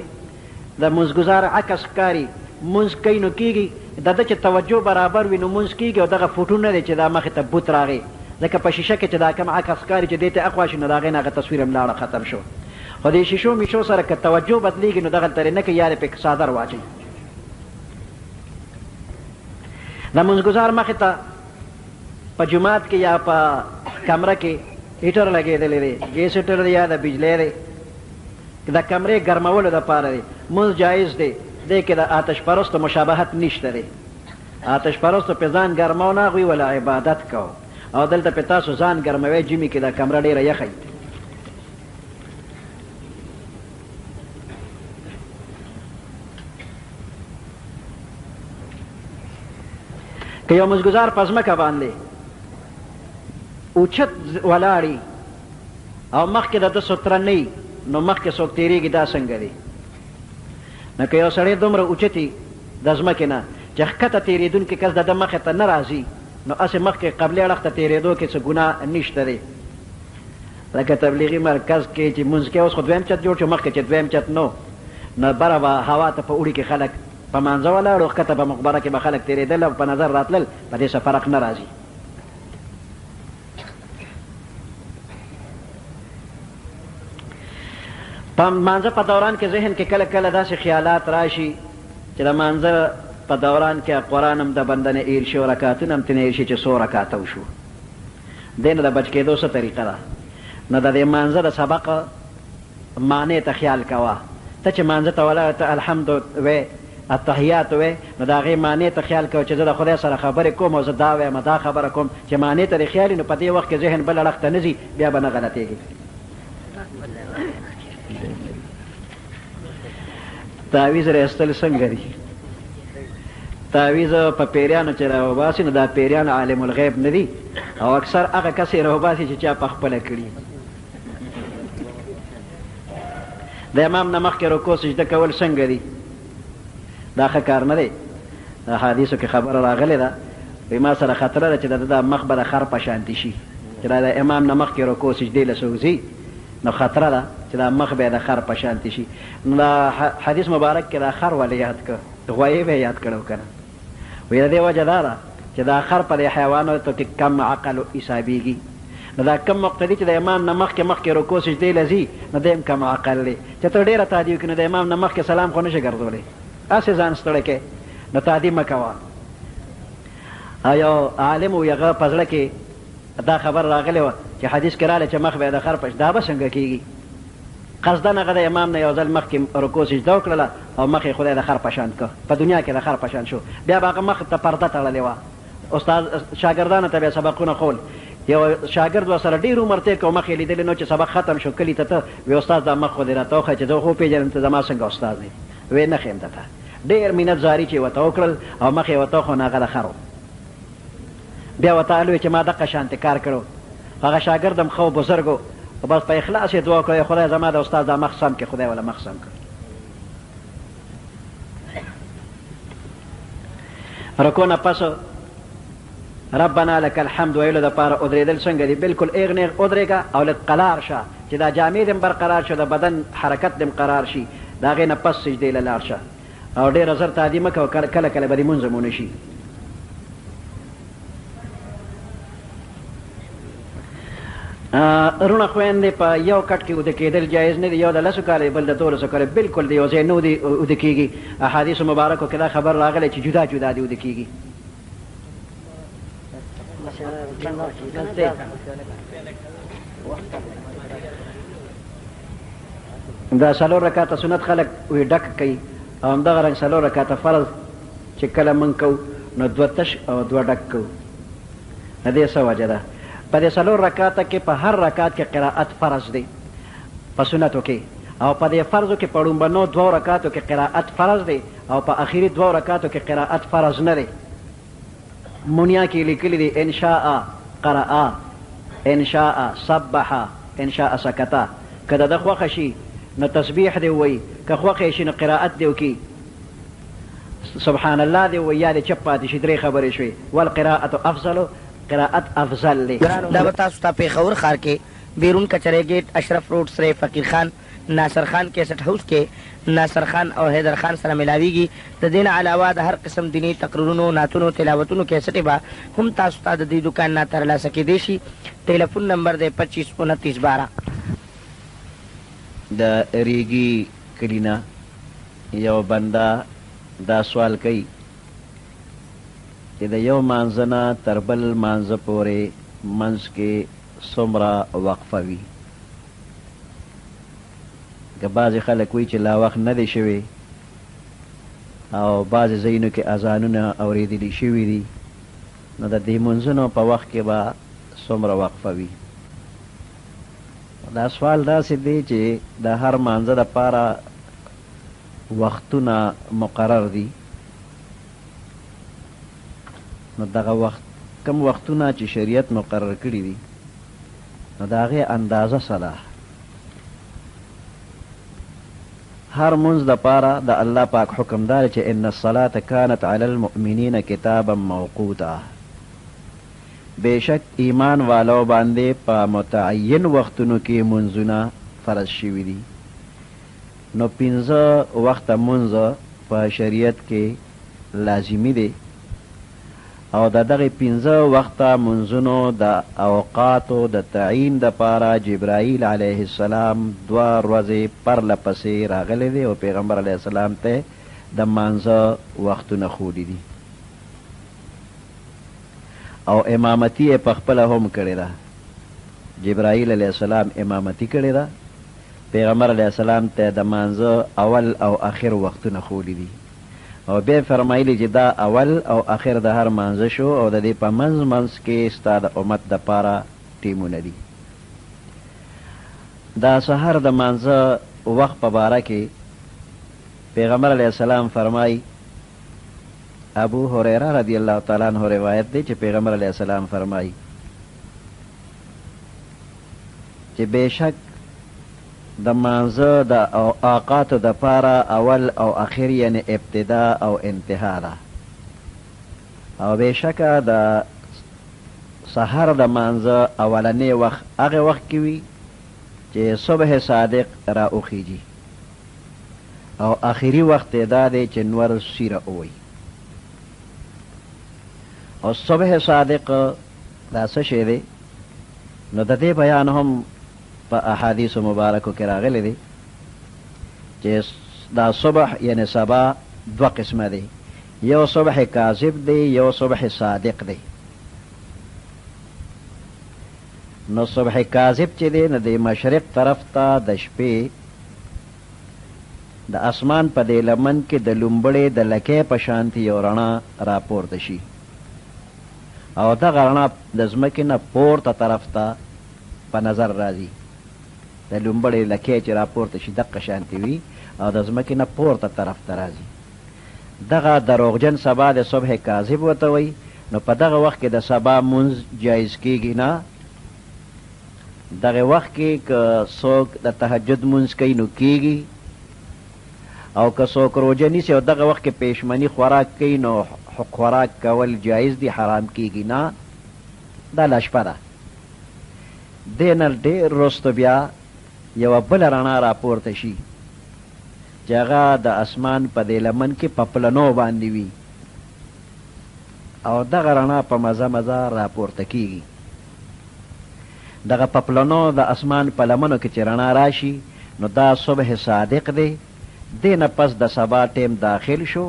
د لمونځ ګزار عکس ښکاري، لمونځ کوي نو کېږي، د ده چې توجه برابر وي نو لمونځ کېږي او دغه فوټو نه دی چې دا مخې ته بت راغی، ځکه په شیشه کې چې دا کوم عکس ښکاري چې دې ته اخوا شي نو د هغې نه هغه تصویر هم لاړه ختم شو، خو دې شیشو میشو سره که توجه بدلېږي نو دغلته دې نه کوي یا دې پرې څادر واچوي. د لمونځ ګزار مخې ته په جومات کې یا په کمره کې هیټر لګېدلی دی، ګیس هیټر دی یا د بجلی دی، د کمرې ګرمولو لپاره دی، لمونځ جایز دی، دې کې د آتش پرستو مشابهت نشته دی، آتش پرستو پې ځان ګرماو نه هغوی وله عبادت کاو او دلته پې تاسو ځان ګرموی، ژمي کې دا کمره ډېره یخه وي. که یو مزګزار په ځمکه باندې اوچت ولاړي او مخکې د ده ستره نه وي نو مخکې څوک تېرېږي دا څنګه دی؟ نو که یو سړی دومره اوچتي د ځمکې نه چې ښکته تېرېدونکی کس د ده مخې ته نه راځي نو هسې مخکې قبلې اړخ ته تېرېدو کې څه ګناه نشته دی. لکه تبلیغي مرکز کې چې مونځ کوي اوس خو دویم چت جوړ شو مخکې چې دویم چت نه و نو بره به هوا ته په اوړي کې خلک په مانځه ولاړ وو ښکته په مقبره کې به خلک تېرېدل او په نظر راتلل په دې څه فرق نه راځي. په مانځه په دوران کې ذهن کې کله کله داسې خیالات راشي چې د مانځه په دوران کې قرآن هم د بنده نه ایر شي او رکعتونه هم ترې ایر شي چې څو رکعته وشو دې نه د بچ کېدو څه طریقه ده؟ نو د دې مانځه د سبق معنی ته خیال کوه، ته چې مانځه ته ولاړ ته الحمد وې التحیات وې نو د هغې معنی ته خیال کوه چې زه د خدای سره خبرې کوم او زه دا وایم دا خبره کوم چې معنی ته دې خیال وي نو په دې وخت کې ذهن بل اړخ ته نه ځي بیا به نه غلطېږې. تعویذ راایستل څنګه دي؟ تعویذ په پیریانو چې راوباسي نو دا پیریان عالم الغیب نه دي او اکثر هغه کس یې راوباسي چې چا په خپله کړي. د امام نه مخکې رکوع سجده کول څنګه دي؟ دا ښه کار نه دی. احادیثو کې خبره راغلې ده وایي ما سره خطره ده چې د ده دا مخ به د خر په شانتې شي چې دا د امام نه مخکې رکوع سجدې له څوک ځي نو خطره ده چې دا مخ به یې د خر په شانتې شي. نو دا حدیث مبارک کې دا خر ولې یاد کړ؟ غوایې به یې یاد کړی و که نه؟ وایي د دې وجه دا ده چې دا خر په دې حیواناتو کې کم عقل حسابېږي، نو دا کم مقتدي چې د امام نه مخکې مخکې رکوع سجدې له ځي نو دی هم کم عقل دی، چې ته ډېره تادي وکړې نو د امام نه مخکې سلام خو نه شې ګرځولی، هسې ځان ستړی کړې، نو تادي مه کوه. او یو عالم و هغه په زړه کې دا خبره راغلې وه چې حدیث کې راغلی چې مخ به یې د خر په دا به څنګه کېږي؟ قصداً هغه د امام نه یو ځل مخکې رکوع سجده وکړله او مخ یې خدای د خر په شان کړ، په دنیا کې د خر په شان شو، بیا به هغه مخ ته پرده تړلې وه، استاد شاګردانو ته به یې سبقونه ښول، یو شاګرد ورسره ډېر عمر تېر کړ او مخ یې لیدلی نه و، چې سبق ختم شو کلي ته ته وې استاد دا مخ خو دې راته وښیه چې زه خو وپېژنم ته زما څنګه استاد یې، وې نه ښیم درته، ډېر منت زاري چې یې ورته وکړل او مخ یې ورته وښود نو هغه د خر و. بیا ورته الوی چې ما دقه شانتې کار کړو هغه شاګرد هم ښه و بزرګ و بس په اخلاص یې دعا وکړه خدای زما د استاد دا مخ سم کړي خدای وله مخ سم کړ. رکوع نه پس ربنا لک الحمد ویلو د پاره اودرېدل څنګه دي؟ بالکل ایغ نیغ اودرېږه او لږ قلار شه چې دا جامې دې هم برقرار شي او د بدن حرکت دې هم قرار شي د هغې نه پس سجدې له لاړ شه. او ډېره زر تادي مه کوه، کله کله به دې لمونځ هم ونه شي. روڼه خویندې په یو کټ کې اوده کېدل جایز نه دي، یو د لسو کالو بل د دولسو کالو بالکل د یو ځای نه اوده کېږي. احادیثو مبارکو کې دا خبر راغلی چې جدا جدا دې اوده کېږي. دا څلور رکعته سنت خلک وي ډک کوي او همدغه رنګ څلور رکعته فرض چې کله موږ کوو نو دوه تش او دوه ډک کوو. د دې څه وجه ده؟ په دې څلور رکعته کې په هر رکعت کې قرائت فرض دی په سنتو کې او په دې فرضو کې په ړومبنو دوو رکعتو کې قرائت فرض دی او په اخري دوو رکعتو کې قرائت فرض نه دی. مونیا کې لیکلي دي، ان شاء قرأ، ان شاء سبح، ان شاء سکت، که د ده خوښه شي نو تسبیح دې ووایي، که خوښه یې شي نو قرائت دې وکړي، سبحان الله دې ووایي یا دې چپ پاتې شي، درې خبرې شوې، والقراءة افضل، قرائت افضل دی. دا به تاسو ته پېښور ښار کې بیرون کچرې ګېټ، اشرف روډ، سرای فقیر خان، ناصر خان کیسټ هاوس کې ناصر خان او حیدر خان سره ملاویږي. د دې نه علاوه د هر قسم دیني تقریرونو، نعتونو، تلاوتونو کیسټې به هم تاسو ته د دې دوکان نه ترلاسه کیدی شي. ټیلفون نمبر دی 25 29 12. د ریګي کلي نه یو بنده دا سوال کوي چې د یو مانځه نه تر بل مانځه پورې منځ کې څومره وقفه وي؟ که بعضې خلک وایي چې لا وخت نه دی شوی او بعضې ځایونو کې اذانونه اورېدلي شوي دي، نو د دې لمونځونو په وخت کې به څومره وقفه وي؟ دا سوال داسې دی چې د هر مانځه دپاره وختونه مقرر دي، نو دغه وخت کوم وختونه چې شریعت مقرر کړي دي نو د هغې اندازه څه ده؟ هر مونځ د پاره د الله پاک حکم دا دی چې ان الصلاة کانت علی المؤمنین کتابا موقوتا، بېشک ایمان والو باندې په متعین وختونو کې مونځونه فرض شوي دي. نو پنځه وخته مونځ په شریعت کې لازمي دی او د دغه پنځه وخته مونځونو د اوقاتو د تعین د پاره جبرائیل علیه السلام دوه ورځې پرله پسې راغلی دی او پیغمبر علیه السلام ته یې د مانځه وختونه ښودي دي او امامتي یې پخپله هم کړې ده. جبرائیل علیه السلام امامتي کړې ده، پیغمبر علیه السلام ته یې د مانځه اول او اخر وختونه ښودي دي. او بیا یې فرمایلي چې دا اول او اخر د هر مانځه شو او د دې په منځ منځ کې ستا د امت د پاره ټیمونه دي. د سحر د مانځه وخت په باره کې پیغمبر علیه السلام فرمایي، ابو هریره رضی الله تعالی عنه روایت دی چې پیغمبر علیه السلام فرمایي چې بېشک د مانځه د اوقاتو د پاره اول او اخر یعنی ابتدا او انتها ده او بېشکه د سحر د مانځه اولنی وخت هغه وخت کې وي چې صبح صادق را وخیږي او اخري وخت یې دا دی چې نور سیره ووایي. او صبح صادق دا څه شی دی؟ نو د دې بیان هم په احادیثو مبارکو کې راغلی دی چې دا صبح یعنی سبا دوه قسمه دی، یو صبح کاذب دی، یو صبح صادق دی. نو صبح کاذب چې دی نو د مشرق طرف ته د شپې د اسمان په دې لمن کې د لومبړې د لکۍ په شانتې یو رڼا راپورته شي او دغه رڼا د ځمکې نه پورته طرف ته په نظر راځي. د لومبړې لکۍ چې راپورته شي دقه شانتې وي او د ځمکې نه پورته طرف ته راځي. دغه دروغجن سبا د صبح کاذب ورته وایي. نو په دغه وخت کې د سبا مونځ جایز کیږي نه. دغه وخت کې که څوک د تهجد مونځ کوي نو کیږي، او که څوک روژه نیسي او دغه وخت کې پېشمني خوراک کوي نو خوراک کول جایز دي، حرام کیږي نه. دا لا شپه ده. دې نه ډېر وروسته بیا یوه بله رڼا راپورته شي چې هغه د اسمان په دې لمن کې په پلنو باندې وي او دغه رڼا په مزه مزه راپورته کیږي. دغه په پلنو د اسمان په لمنو کې چې رڼا راشي نو دا صبح صادق دی. دې نه پس د سبا ټیم داخل شو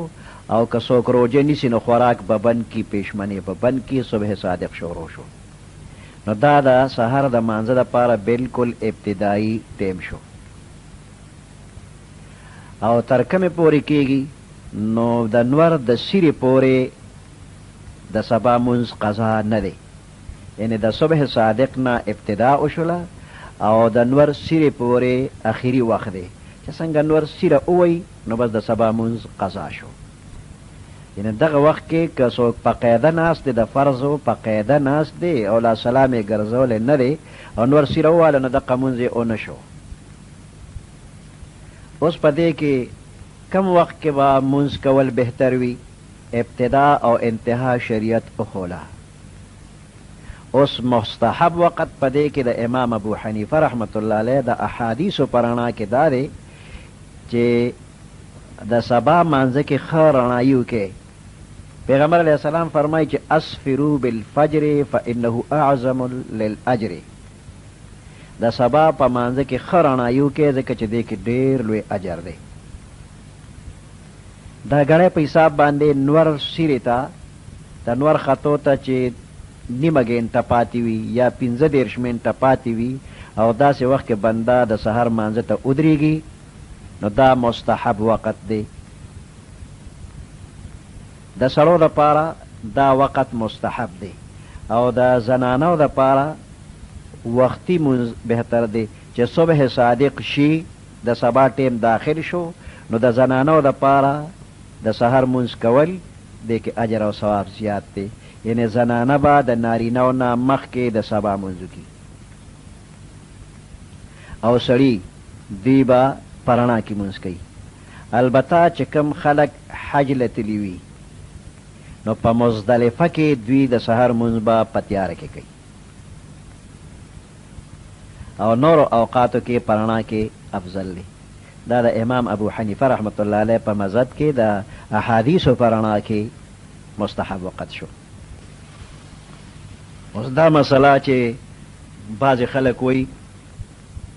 او که څوک روژه نیسي نو خوراک به بند کړي، پېشمنې به بند کړي، صبح صادق شروع شو. نو دا د سحر د مانځه دپاره بالکل ابتدايي ټیم شو او تر کومې پورې کیږي نو د نور د سیرې پورې د سبا مونځ قضا نه دی، یعنې د صبح صادق نه ابتدا وشوله او د نور سیرې پورې اخري وخت دی. چې څنګه نور سیره ووایي نو بس د سبا مونځ قضا شو. یعنې دغه وخت کې که څوک په قاعده ناست دی د فرضو په قاعده ناست دی او لا سلام یې ګرځولی نه دی او نور سیره وواله نو دقه مونځ یې ونه شو. اوس په دې کې کوم وخت کې به مونځ کول بهتر وي؟ ابتدا او انتها شریعت وښوله. اوس مستحب وقت په دې کې د امام ابوحنیفه رحمة الله علیه د احادیثو په رڼا کې دا دی چې د سبا مانځه کې ښه رڼايي وکړي. پیغمبر علیه السلام فرمايي چې اسفرو بالفجر فانه اعظم للاجر، د سبا په مانځه کې ښه رڼايي وکړئ ځکه چې دې کې ډېر لوی اجر دی. د ګړۍ په حساب باندې نور سیرې ته د نور ختو ته چې نیمه ګینټه پاتې وي یا 35 منټه پاتې وي او داسې وخت کې بنده د سحر مانځه ته ودرېږي نو دا مستحب وقت دی. د سړو د پاره دا وقت مستحب دی او د زنانو د پاره وختي مونځ بهتر دی چې صبح صادق شي د سبا ټیم داخل شو نو د زنانو د پاره د سحر مونځ کول دې کې اجر او ثواب زیات دی یعنې زنانه به د نارینه نه مخکې د سبا مونځ وکړي او سړي دوی به په رڼا کې مونځ کوي البته چې کوم خلک حج له تللي وي نو په مزدلفه کې دوی د سحر مونځ به په تیاره کې کوي او نورو اوقاتو کې په رڼا کې افضل دی. دا د امام ابو حنیفه رحمة الله علیه په مذهب کې د احادیثو په رڼا کې مستحب وقت شو. اوس دا مسله چې بعضې خلک وایي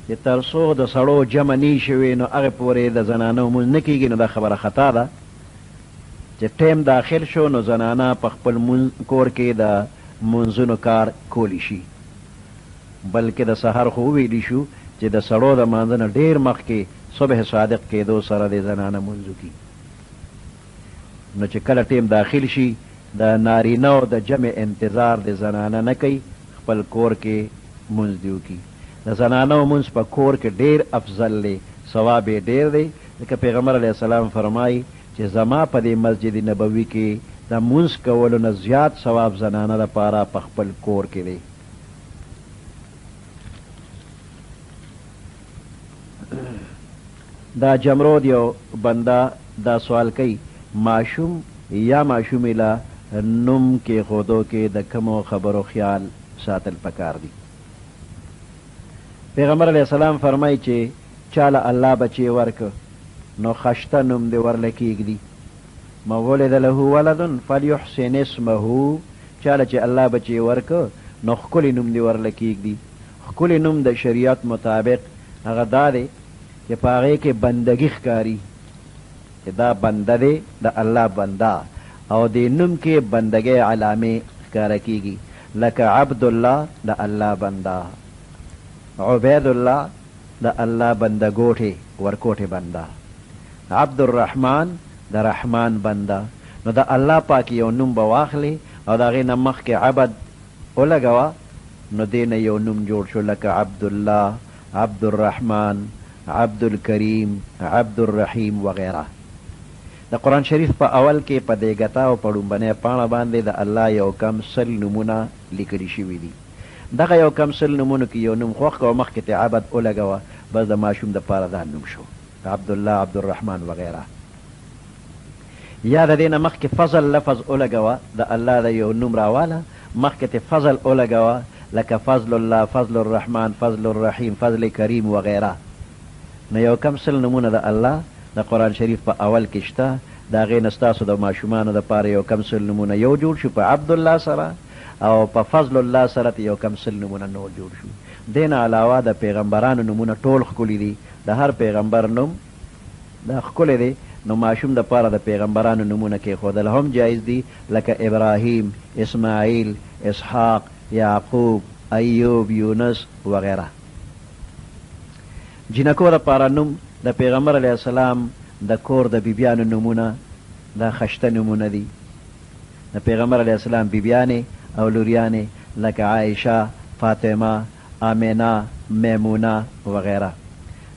چې تر څو د سړو جمع نه وي شوې نو هغې پورې د زنانو لمونځ نه کېږي نو دا خبره خطا ده چې ټایم داخل شو نو زنانه په خپل مونځ کور کې د لمونځونو کار کولی شي. بلکې د سحر خو وویلی شو چې د سړو د مانځه نه ډېر مخکې صبح صادق کېدو سره دې زنانه مونځ وکړي نو چې کله ټیم داخل شي د نارینه او د جمع انتظار دې زنانه نه کوي خپل کور کې مونځ دې وکړي. د زنانو مونځ په کور کې ډېر افضل دی ثواب یې ډېر دی ځکه پیغمبر علیه السلام فرمایي چې زما په دې مسجد نبوي کې د مونځ کولو نه زیات ثواب زنانه لپاره په خپل کور کې دی. دا جمرود یو بنده دا سوال کوي ماشوم یا ماشومې له نوم کېښودو کې د کومو خبرو خیال ساتل پکار دي؟ پیغمبر علیه السلام فرمایي چې چاله الله بچی ورکړ نو خشته نوم دې ورله کېږدي، من ولد له ولد فلیحسن اسمه، چاله چې الله بچی ورکړ نو ښکلی نوم دې ورله کېږدي. ښکلی نوم د شریعت مطابق هغه دا دی چې په هغې کې بندګي ښکاري چې دا بنده دی د الله بنده او دې نوم کې بندګۍ علامې ښکاره کېږي لکه عبدالله د الله بنده، عبیدالله د الله بندګوټی ورکوټی بنده، عبدالرحمن د رحمان بنده، نو د الله پاک یو نوم به واخلې او د هغې نه مخکې عبد ولګوه نو دې نه یو نوم جوړ شو لکه عبدالله، عبدالرحمن، عبدالکریم، عبدالرحیم وغیره. د قرآن شریف په اول کې په دېګته او په ړومبنۍ پاڼه باندې د الله یو کم سل نومونه لیکل شوي دي. دغه یو کم سل نومونو کې یو نوم خوښ کړه او مخکې ترې عبد ولګوه بس د ماشوم دپاره دا نوم شو عبدالله، عبدالرحمن وغیره. یا د دې نه مخکې فضل لفظ ولګوه د الله د یو نوم راواله مخکې ترې فضل ولګوه لکه فضل الله، فضل الرحمن، فضل الرحیم، فضل کریم وغیره. نو یو کم سل نومونه د الله د قرآن شریف په اول کې شته د هغې نه ستاسو د ماشومانو دپاره یو کم سل نومونه یو جوړ شو په عبدالله سره او په فضل الله سره ترې یو کم سل نومونه نور جوړ شو. دې نه علاوه د پیغمبرانو نومونه ټول ښکلي دي د هر پیغمبر نوم دا ښکلی دی نو ماشوم د پاره د پیغمبرانو نومونه کیښودل هم جایز دي لکه ابراهیم، اسماعیل، اسحاق، یعقوب، ایوب، یونس وغیره. جینکو د پاره نوم د پیغمبر علیه السلام د کور د بیبیانو نومونه دا خشته نومونه دي. د پیغمبر علیه السلام بیبیانې او لوریانې لکه عائشه، فاطمه، آمنه، میمونه وغیره.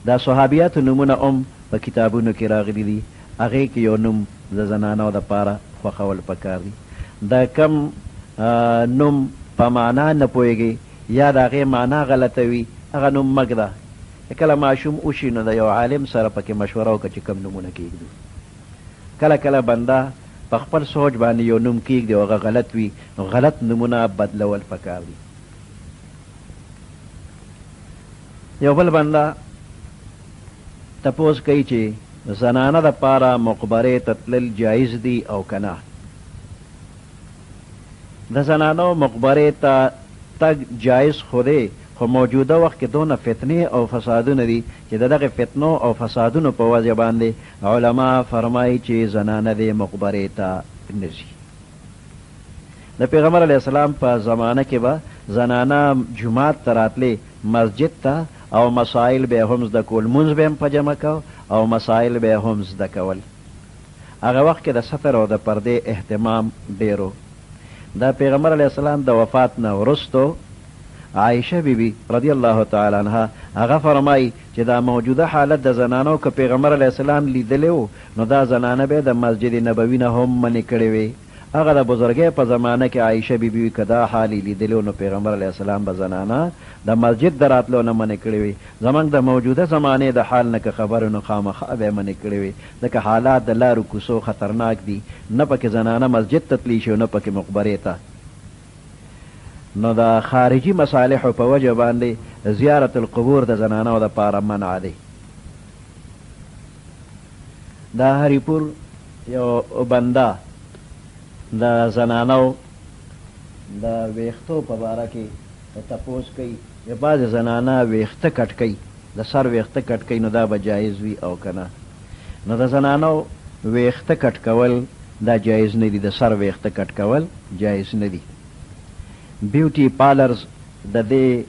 د صحابیاتو نومونه هم په کتابونو کې راغلي دي، هغې کې یو نوم د زنانو د پاره خوښول پکار دي. د کوم نوم په معنا نه پوهېږې یا د هغې معنا غلطه وي، هغه نوم مه ږده. چې کله ماشوم وشي نو د یو عالم سره پکې مشوره وکړه چې کوم نومونه کېږدو. کله کله بنده په خپل سوچ باندې یو نوم کېږدي او هغه غلط وي، نو غلط نومونه بدلول پکار دي. یو بل بنده تپوس کوي چې زنانه د پاره مقبرې ته تلل جایز دي او که نه؟ د زنانو مقبرې ته تګ جایز خو دی، خو موجوده وخت کې دونه فتنې او فسادونه دي چې د دغې فتنو او فسادونو په وجه باندې علما فرمایي چې زنانه دې مقبرې ته نه ځي. د پیغمبر علیه السلام په زمانه کې به زنانه جومات ته راتلې، مسجد ته، او مسایل به یې هم زده کول، لمونځ به یې هم په جمع کاوه او مسایل به یې هم زده کول. هغه وخت کې د ستر او د پردې اهتمام ډېر و. د پیغمبر علیه السلام د وفات نه وروسته عائشه بي بي رضی الله تعالی عنها هغه فرمايي چې دا موجوده حالت د زنانو که پیغمبر علیه السلام لیدلی و نو دا زنانه به یې د مسجد نبوي نه هم منع کړې وې. هغه د بزرګۍ په زمانه کې عائشه بي بي وي که دا حال یې لیدلی و نو پیغمبر علیه السلام به زنانه د مسجد د راتلو نه منع کړې وي. زمونږ د موجوده زمانې د حال نه که خبر وي نو خامخا به یې منع کړې وي ځکه حالات د لارو کوڅو خطرناک دي، نه پکې زنانه مسجد ته تلی شي او نه پکې مقبرې ته. نو د خارجي مصالحو په وجه باندې زیارت القبور د زنانو دپاره منع دی. د هریپور یو بنده د زنانو د ویښتو په باره کې تپوس کوي چې بعضې زنانه ویښته کټ کوي، د سر ویښته کټ کوي، نو دا به جایز وي او که نه؟ نو د زنانو ویښته کټ کول دا جایز نه دي، د سر ویښته کټ کول جایز نه دي. بیوټي پالرز د دې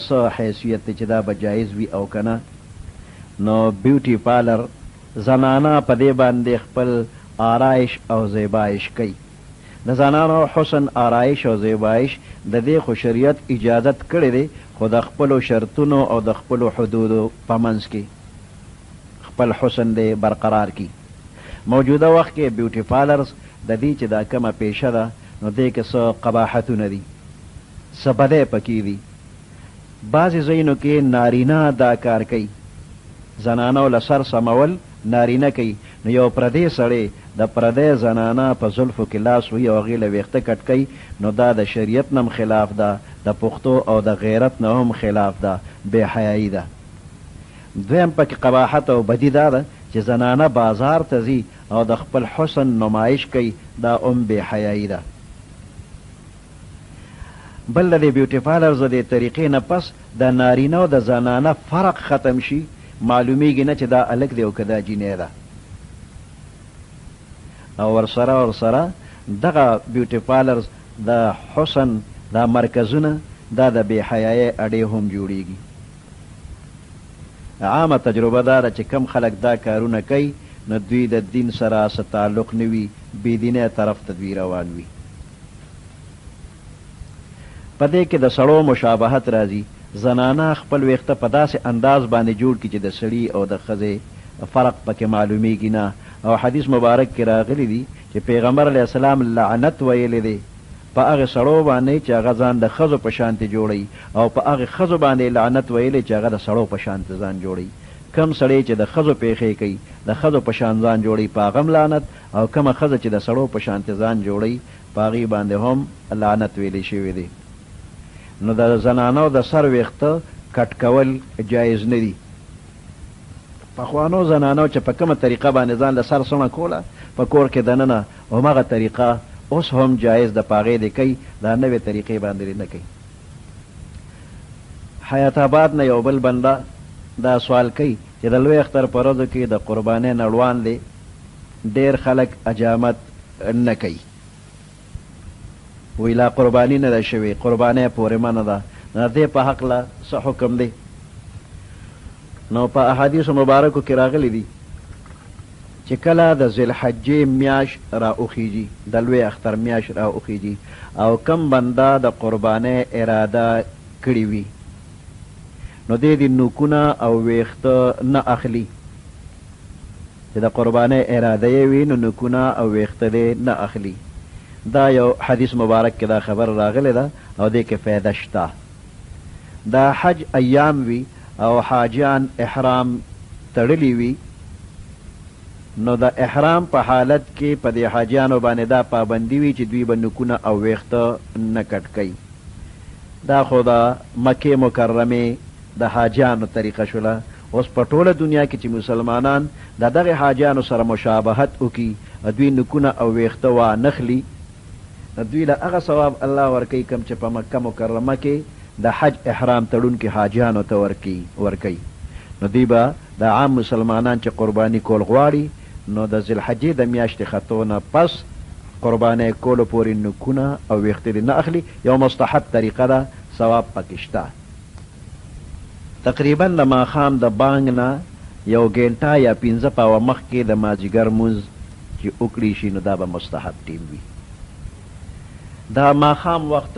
څه حیثیت دی چې دا به جایز وي او که نه؟ نو بیوټي پالر زنانه په دې باندې خپل آرایش او زیبایش کوي. د زنانو حسن، آرایش او زیبایش د دې خو شریعت اجازت کړی دی خو د خپلو شرطونو او د خپلو حدودو په منځ کې خپل حسن دې برقرار کړي. موجوده وخت کې بیوټي پالرز د دې چې دا کومه پیشه ده نو دې کې څه قباحتونه دي، څه بدۍ پکې دي. بعضې ځایونو کې نارینه دا کار کوي، زنانو له سر سمول نارینه کوي، نو یو پردی سړی د پردی زنانه په زلفو کې لاس وهي او هغې له ویښته کټ کوي، نو دا د شریعت نه هم خلاف ده، د پښتو او د غیرت نه هم خلاف ده، بې حیايي ده. دویم پکې قباحت او بدي دا ده چې زنانه بازار ته ځي او د خپل حسن نمایش کوي، دا هم بې حیايي ده. بل د دې بیوټي پالرز د دې طریقې نه پس د نارینه او د زنانه فرق ختم شي، معلومیږي نه چې دا هلک دی او که دا جینۍ ده. او ورسره ورسره دغه بیوټي پالرز د حسن دا مرکزونه دا د بې حیایۍ اډې هم جوړیږي. عامه تجربه دا ده چې کوم خلک دا کارونه کوي نو دوی د دین سره څه تعلق نه وي، بې دینۍ طرف ته دوی روان وي. په دې کې د سړو مشابهت راځي، زنانه خپل وېښته په داسې انداز باندې جوړ کړي چې د سړي او د ښځې فرق پکې معلومېږي نه، او حدیث مبارک کې راغلي دي چې پېغمبر علیه السلام لعنت ویلی دی په هغې سړو باندې چې هغه ځان د ښځو په شانتې جوړوي او په هغې ښځو باندې یې لعنت ویلی چې هغه د سړو په شانتې ځان جوړوي. کوم سړی چې د ښځو پېښې کوي، د ښځو په شان ځان جوړوي په هغه هم لعنت او کومه ښځه چې د سړو په شانتې ځان جوړوي په هغوی باندې هم لعنت ویل شوی دی. نو د زنانو د سر ویښته کټ کول جایز نه دي. پخوانو زنانو چې په کومه طریقه باندې ځان له سر څڼه کوله په کور کې دننه، همغه طریقه اوس هم جایز ده، په هغې دې کوي، دا نوې طریقې باندې دې نه کوي. حیات آباد نه یو بل بنده دا سوال کوي چې د لوی اختر په ورځو کې د قربانۍ نه وړاندې ډېر خلک حجامت نه کوي، وایي لا قرباني نه ده شوې، قربانۍ پورې منع ده، نو د دې په هکله څه حکم دی؟ نو په احادیثو مبارکو کې راغلي دي چې کله د ذی الحجې میاشت را وخیژي، د لوی اختر میاشت را وخیژي او کوم بنده د قربانۍ اراده کړې وي، نو دی دې نوکونه او وېښته نه اخلي. چې د قربانۍ اراده یې وي نو نوکونه او وېښته دې نه اخلي. دا یو حدیث مبارک کې دا خبره راغلې ده او دې کې فایده شته. د حج ایام وي او حاجیان احرام تړلي وي نو د احرام په حالت کې په دې حاجیانو باندې دا پابندي وي چې دوی به نوکونه او وېښته نه کټ کوي. دا خو د مکې مکرمې د حاجیانو طریقه شوله، اوس په ټوله دنیا کې چې مسلمانان د دغه حاجیانو سره مشابهت وکړي او دوی نوکونه او وېښته وانخلي نو دوی له هغه ثواب الله ورکوي کوم چې په مکه مکرمه کې د حج احرام تړونکي حاجیانو ته ورکوي نو دوی به دا عام مسلمانان چې قرباني کول غواړي نو د ذي الحجې د میاشتې ختو نه پس قربانۍ کولو پورې نوکونه او ویښته دې نه اخلي، یو مستحب طریقه ده ثواب پکې شته. تقریبا د ماښام د بانګ نه یو ګینټه یا پنځه پاوه مخکې د مازیګر لمونځ چې وکړی شي نو دا به مستحب ټیم وي. د ماښام وخت.